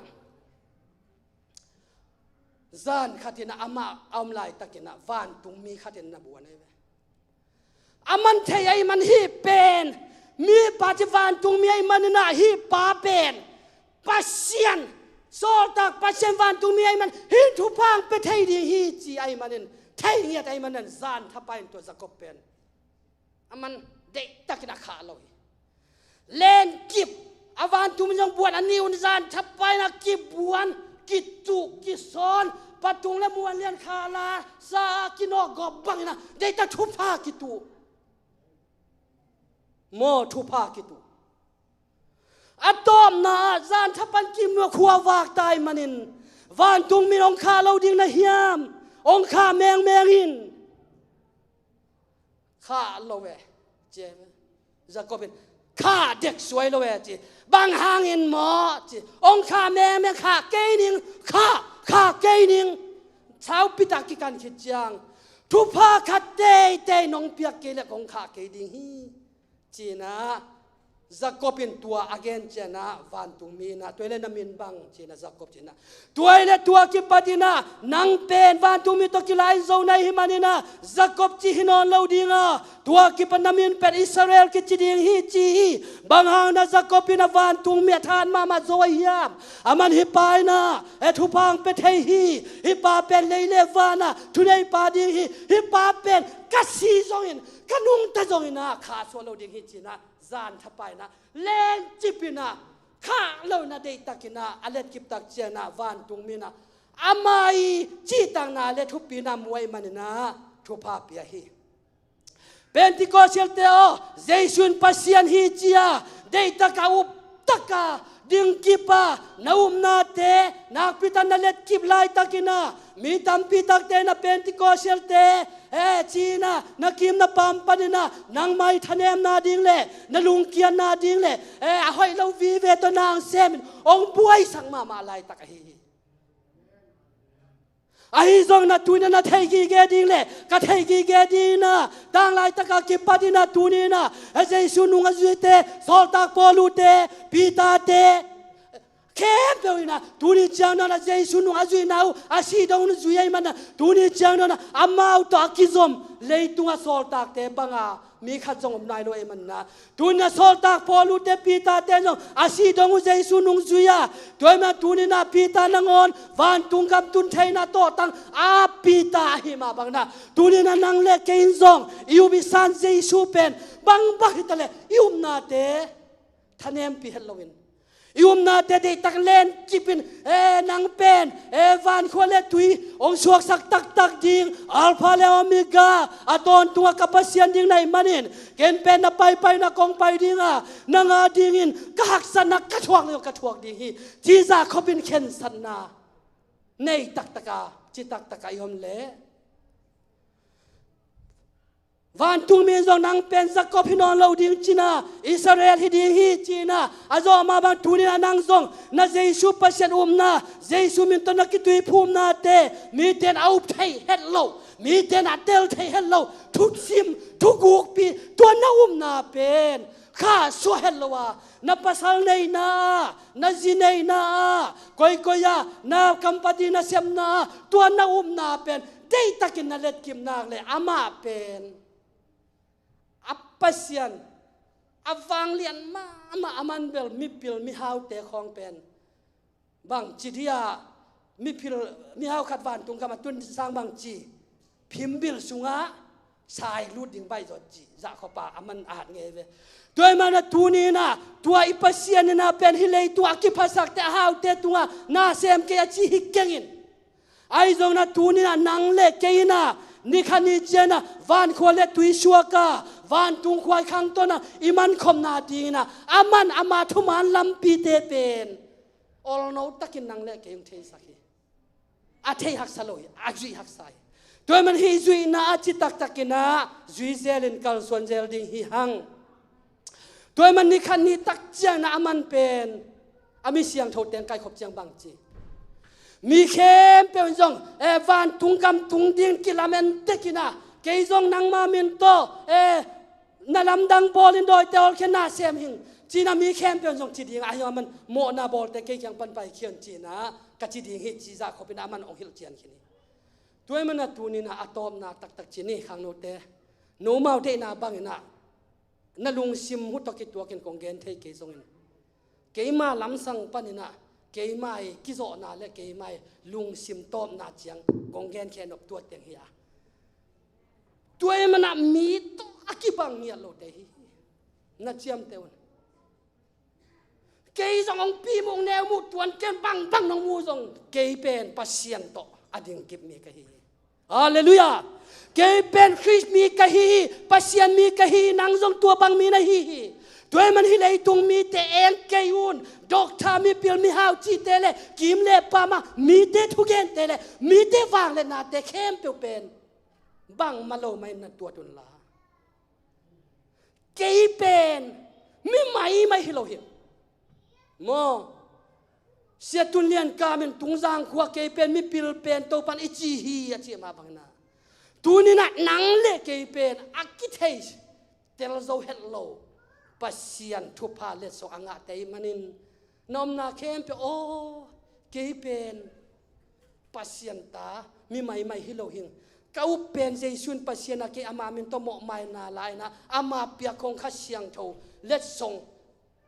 zan khat inah amah a om laitakin ah vantungmi khat in na buan ahi ve. A man thei ahih man hih pen, mipa ci vantungmi ahih manin ah hih pa pen Pasian, sawltak Pasian vantungmi ahih man hih thupha hong pia thei ding hi ci ahih manin, thei ngiat ahih manin zan thapai in tua Jacob pen a man deihtakin a khah lo hi. Lenkip, a vantungmi zong buan a nih un zan thapai in a kibuan, kituh, kisawn, patung le muan lian khala sa a kinawk gawp bangin ah deihtak thupha kituh. Maw, thupha kituh. A tawpna ah zan thapai in kimu a khua vak ta ahih manin vantungmi in hong khah lo ding na hiam? Hong khah mengmeng in. Khah lo e, ci e. Jacob in, khah dek suai lo e, ci. Bang hangin maw, ci. Hong khah mengmeng, khah kei ning, khah, khah kei ning. Saupi tak kikan khit ciang, thupha khat teitei nong piak kei leh kong khah kei ding hi, ci-in ah Jacob in tua a gen ciangin ah vantungmi in ah, tua hi leh na min bang, ci-in ah Jacob ci-in ah, tua hi leh tua kipat in ah nang pen vantungmi tawh kilai zo na hih manin ah Jacob ci hi nawn lo ding a, tua kipat na min pen Israel kici ding hi, ci hi. Bang hang na Jacob in ah vantungmi a tha mahmah zo ahi hiam? A man hih pa in ah e thupha hong pia thei hi. Hih pa pen lei le van ah thuneipa ding hi. Hih pa pen ka si zongin, ka nungta zongin ah khahsuah lo ding hi, ci-in ah zan thapai in ah lenkip in ah khah lo in ah deihtak in ah a letkip tak ciangin ah vantungmi in ah ama' cihtakna le thupina mu ahih manin ah thupha pia hi. Pentecost-te aw, Jesu in Pasian hi ci-a deihtak a, uptak a, dingkip a, na upnate nakpi tak na letkip laitakin ah mi tampi takte in ah Pentecost-te e ci-in ah na kim na pam panin ah nangmah i thanemna ding le na lungkiatna ding le e a hoih lo vive tawh na hong semin hong buaisak mahmah laitak ahi hi. Ahi zongin ah tuni-in ah na theih gige ding le ka theih gige ding in ah tanglaitak a kipat in ah tuni-in ah e Jesu nung a zuite, sawltak Paulu-te, Peter-te khempeuh in ah tuni ciang dong in ah Jesu nung a zuihna uh a sih dong un zui ahih manin ah tuni ciang dong in ah amau tawh a kizom leitung a sawltakte bang a mi khat zong om nai lo ahih manin ah tuni-in ah sawltak Paulu-te, Peter-te zong a sih dong uh Jesu nung zui a, tua ahih manin ah tuni-in ah Peter nangawn vantung gam tun theihna tawhtang a Peter ahih mah bangin ah tuni-in ah nang le kei in zong i up i san Jesu pen bangbang hi ta leh i upnate thanempi het loin, i upnate deihtak lenkip in e nang pen e vankhua le tui hong suaksak taktak ding, Alpha le Omega, a tawntung a ka Pasian ding na hih manin ken pen na paipaina kong pai ding a, nang a dingin ka haksatna ka thuak le ka thuak ding hi, ci zah khopin khensatna nei taktak a, ci taktak a i om leh vantungmi in zong nang pen Jacob hi nawn lo ding ci-in ah Israel hi ding hi ci-in ah a zawh mah bang tuni-in ah nang zong na Jesu Pasian upna, Jesu min tawh na kituiphumnate mite in a up thei het lo, mite in a tel thei het lo thusim, thugukpi, tua na upna pen khahsuah het lo a, na pasal neihna ah, na zi neihna ah, koikoi ah na kampati na sepna ah tua na upna pen deihtakin na letkip nak leh amah pen a Pasian, a vanglian mahmah a man bel mipil mihaute khawng pen bangci dia, mipil mihau khat vantung gam a tun sang bangci phimbil sungah Sai lut ding baih zawh cih zahkhop a aman a hat ngei ve. Tua ahih manin ah tuni in ah tua i Pasian in ah pen hih leitung a kiphasakte a haute tungah na sem kei a ci hi keng in. Ahi zongin ah tuni in ah nang le kei in ah ni khat ni ciangin ah vankhua le tui suak a vantung khua i khangto in ah i mankhopna dingin ah aman ama thuman lampite pen olno takin nang le kei hong theisak hi. A thei haksa lo hi, a zuih haksa hi. Tua ahih manin hih zuihna a ci taktak in ah zui zel in kalsuan zel ding hi hang. Tua ahih manin ni khat ni tak ciangin ah aman pen a mi siangtho teng kaikhop ciang bang ci, mi khempeuh in zong, eh, vantung gam tung ding kilamen tek in ah kei zong nangma min tawh, eh, na lamdang bawl in dawite hawlkhia na sem hing ci in ah mi khempeuh in zong ci ding a, ahi zong aman mawhna bawlte kei kiang pan paikhia un ci in ah ka ci ding hi ci zahkhop in ah aman hong hilh cian khin hi. Tua ahih manin ah tuni in ah a tawpna taktak ci ni khangnote. Nomau deihna bangin ah na lungsim uh tawh kituakin kong gen thei kei zongin keima lamsang panin ah keima i kizawhna le keima i lungsim tawpna ciang kong gen khe nop tua teng hi a. Tua ahih manin ah mi tawh a kibang ngiat lote hi. Na ciamteh un. Kei zong hong pi muh neu muh tuan ken bangbang nong muh zong kei pen Pasian tawh a ding kip mi ka hi hi. Halleluiah. Kei pen Khrist mi ka hi hi, Pasian mi ka hi hi, nang zong tua bang mi na hi hi. Tua ahih manin hih leitung mite en kei un, doctor, mipil, mihau cihte le kim le pam a mite thugente le mite vangliatnate khempeuh pen bangmah lo mah in na tuat unla. Kei pen mi maimai hi lo hi. Maw, Sia Tun Lian Kam in Tungzang khua kei pen mipil pen Topa'n i ci hi a cih mah bangin ah tuni in ah nang le kei pen a kithei tel zo het lo Pasian thupha letsong a ngahte ahih manin na omna khempeuh aw, kei pen Pasian ta mi maimai hi lo hing. Ka up pen Jesu in Pasian a kei ama min tawh mawhmaina la in ah ama piak khong Kha Siangtho letsong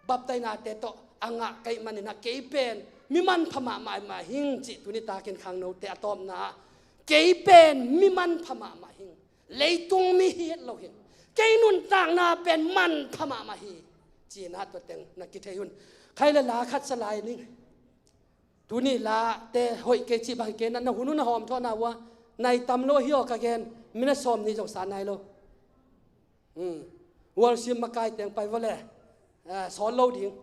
baptainate tawh a ngah ka hih manin ah kei pen mi manpha mahmah hing cih tuni takin khangnote a tawpna ah kei pen mi manpha mahmah hing. Leitung mi hi het lo hing. Kei nuntakna pen manpha mahmah hi. Ci in ah tua teng na kithei un. Khai le la khat sa lai ning. Tuni late hoih kei cih bang hi kei na, na hun uh na hawm thawhna uh a nai tam lo hi aw ka gen. Minute sawm nih zong sa nai lo. Hmm. Worship makai teng pai vawle. Ah, sawt lo ding.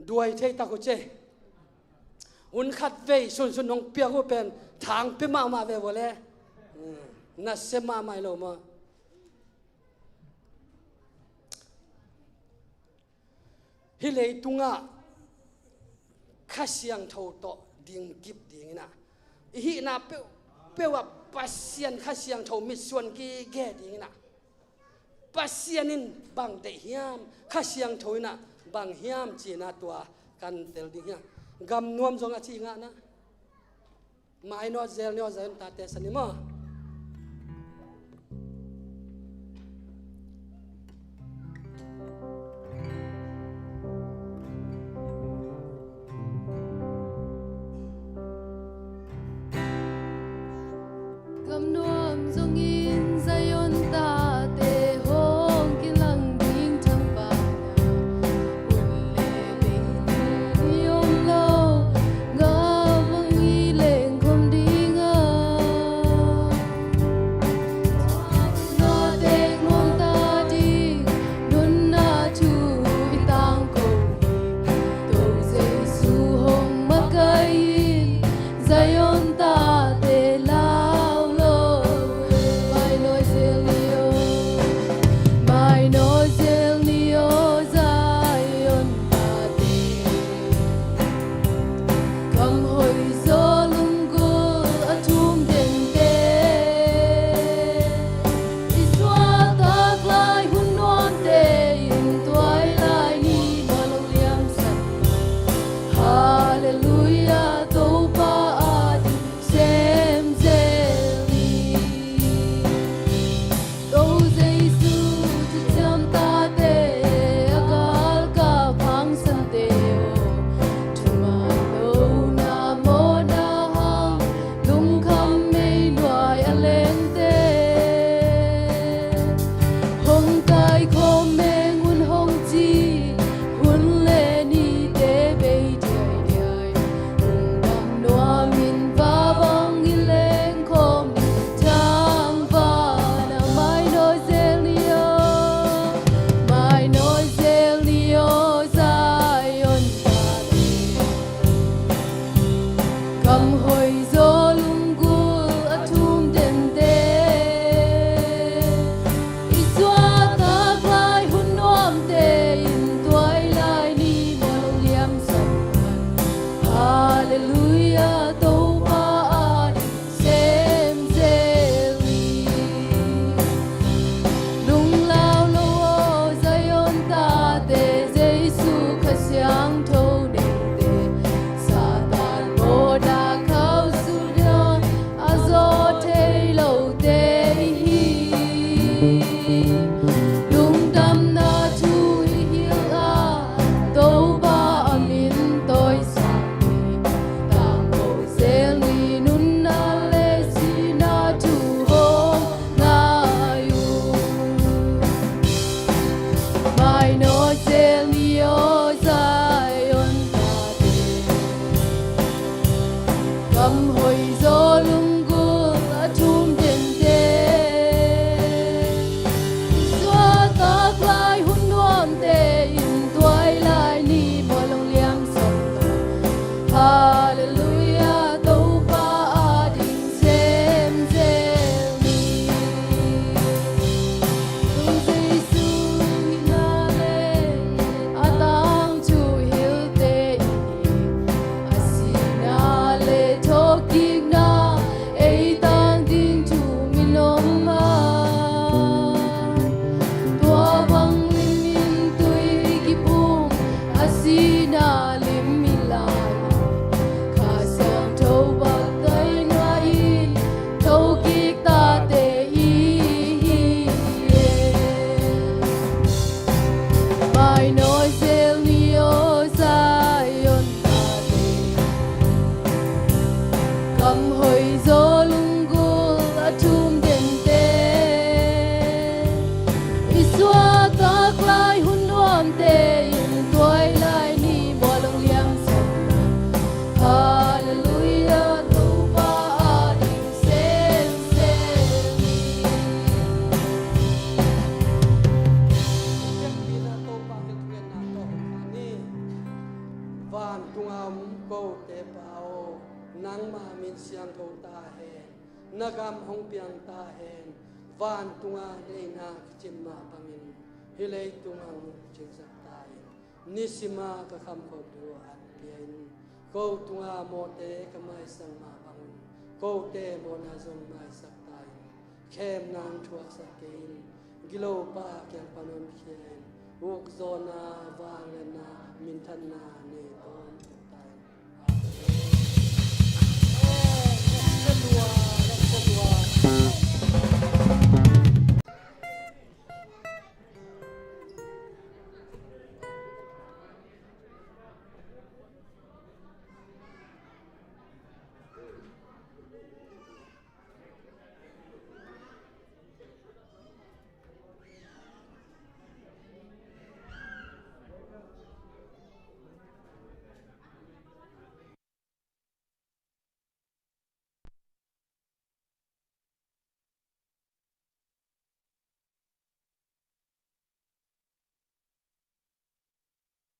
Duai thei tak uh ce. Hun khat vei sunsun hong piak uh pen thang pia mahmah ve vawle. Hmm. Na sem mahmah hi lo maw. Hih leitungah Kha Siangtho tawh dingkip dingin ah i hihna peuhpeuh ah Pasian Kha Siangtho mitsuan gige dingin ah Pasian in bang deih hiam, Kha Siangtho in ah bang hiam ci-in ah tua kan tel ding hiam. Gam nuam zong a ci ngahna. Mai nawt zel ni aw, Zion tate san ni maw. Gam nuam zongin Zion tate hong kilang ding thangpaihna hun le lei ni om lo. Gam hong i lengkhawm ding a, na teng nuamta ding nunna thu i tangko hi. Topa Jesu hong makaih in Zion tate lau lo. Mai nawi zel ni aw, mai nawi zel ni aw Zion tate. Gam hoih zaw lunggulh a thum dente i suahtak lai hun nuamte in tuailai ni mah lo liamsak. Halleluiah, Topa ading sem zel ni. Topa Jesu thuciam tate a galkap hangsante aw, thuman lo na mawhna hang lungkham mei nuai a Siangtho neite, Satan mawhna khauh sutna a zawh thei lote i hi. Lungdamna thu i hilh a, Topa a min tawisang ni. Tangko zel ni, nunna le sihna thu hong ngai uh. Mainawt zel ni aw Zion tate, gam hoih zaw lunggulh a thum dente. I suahtak lai hun nuamte in tuailai ni, mual hong liamsak ta. Halleluiah, Topa a ding semsem ni. Tung Jesu hihna le a tangthu hilhte i hi. A sihna le thawhkikna ei tang ding thu min om a, tua bang limin tui kipum, a sihna lim i lai, Kha Siangtho baptaina in thokik tate i hi e. Mainawt zel ni aw Zion tate, gam hoih zaw lunggulh a thum dente. I suahtak lai hun nuamte in tuailai ni, mual hong liamsak ta. Halleluiah, Topa a ding semsem ni. Hehpihna Topa hehpihna tawh hong kha ni. Vantunga om kote Pa aw, nangma min siangtho ta hen. Na gam hong piang ta hen. Vantunga neihna kicin mah bangin hih leitung ah hong cingsak ta in. Nisima ka khamkhop ding uh a pia in. Ko tunga mawhte ka maisak mah bangin kote mawhna zong maisak ta in. Khemna hong thuaksak kei in. Gilopa kiang pan honkhia in. Ukzawhna, vangliatna, minthanna nei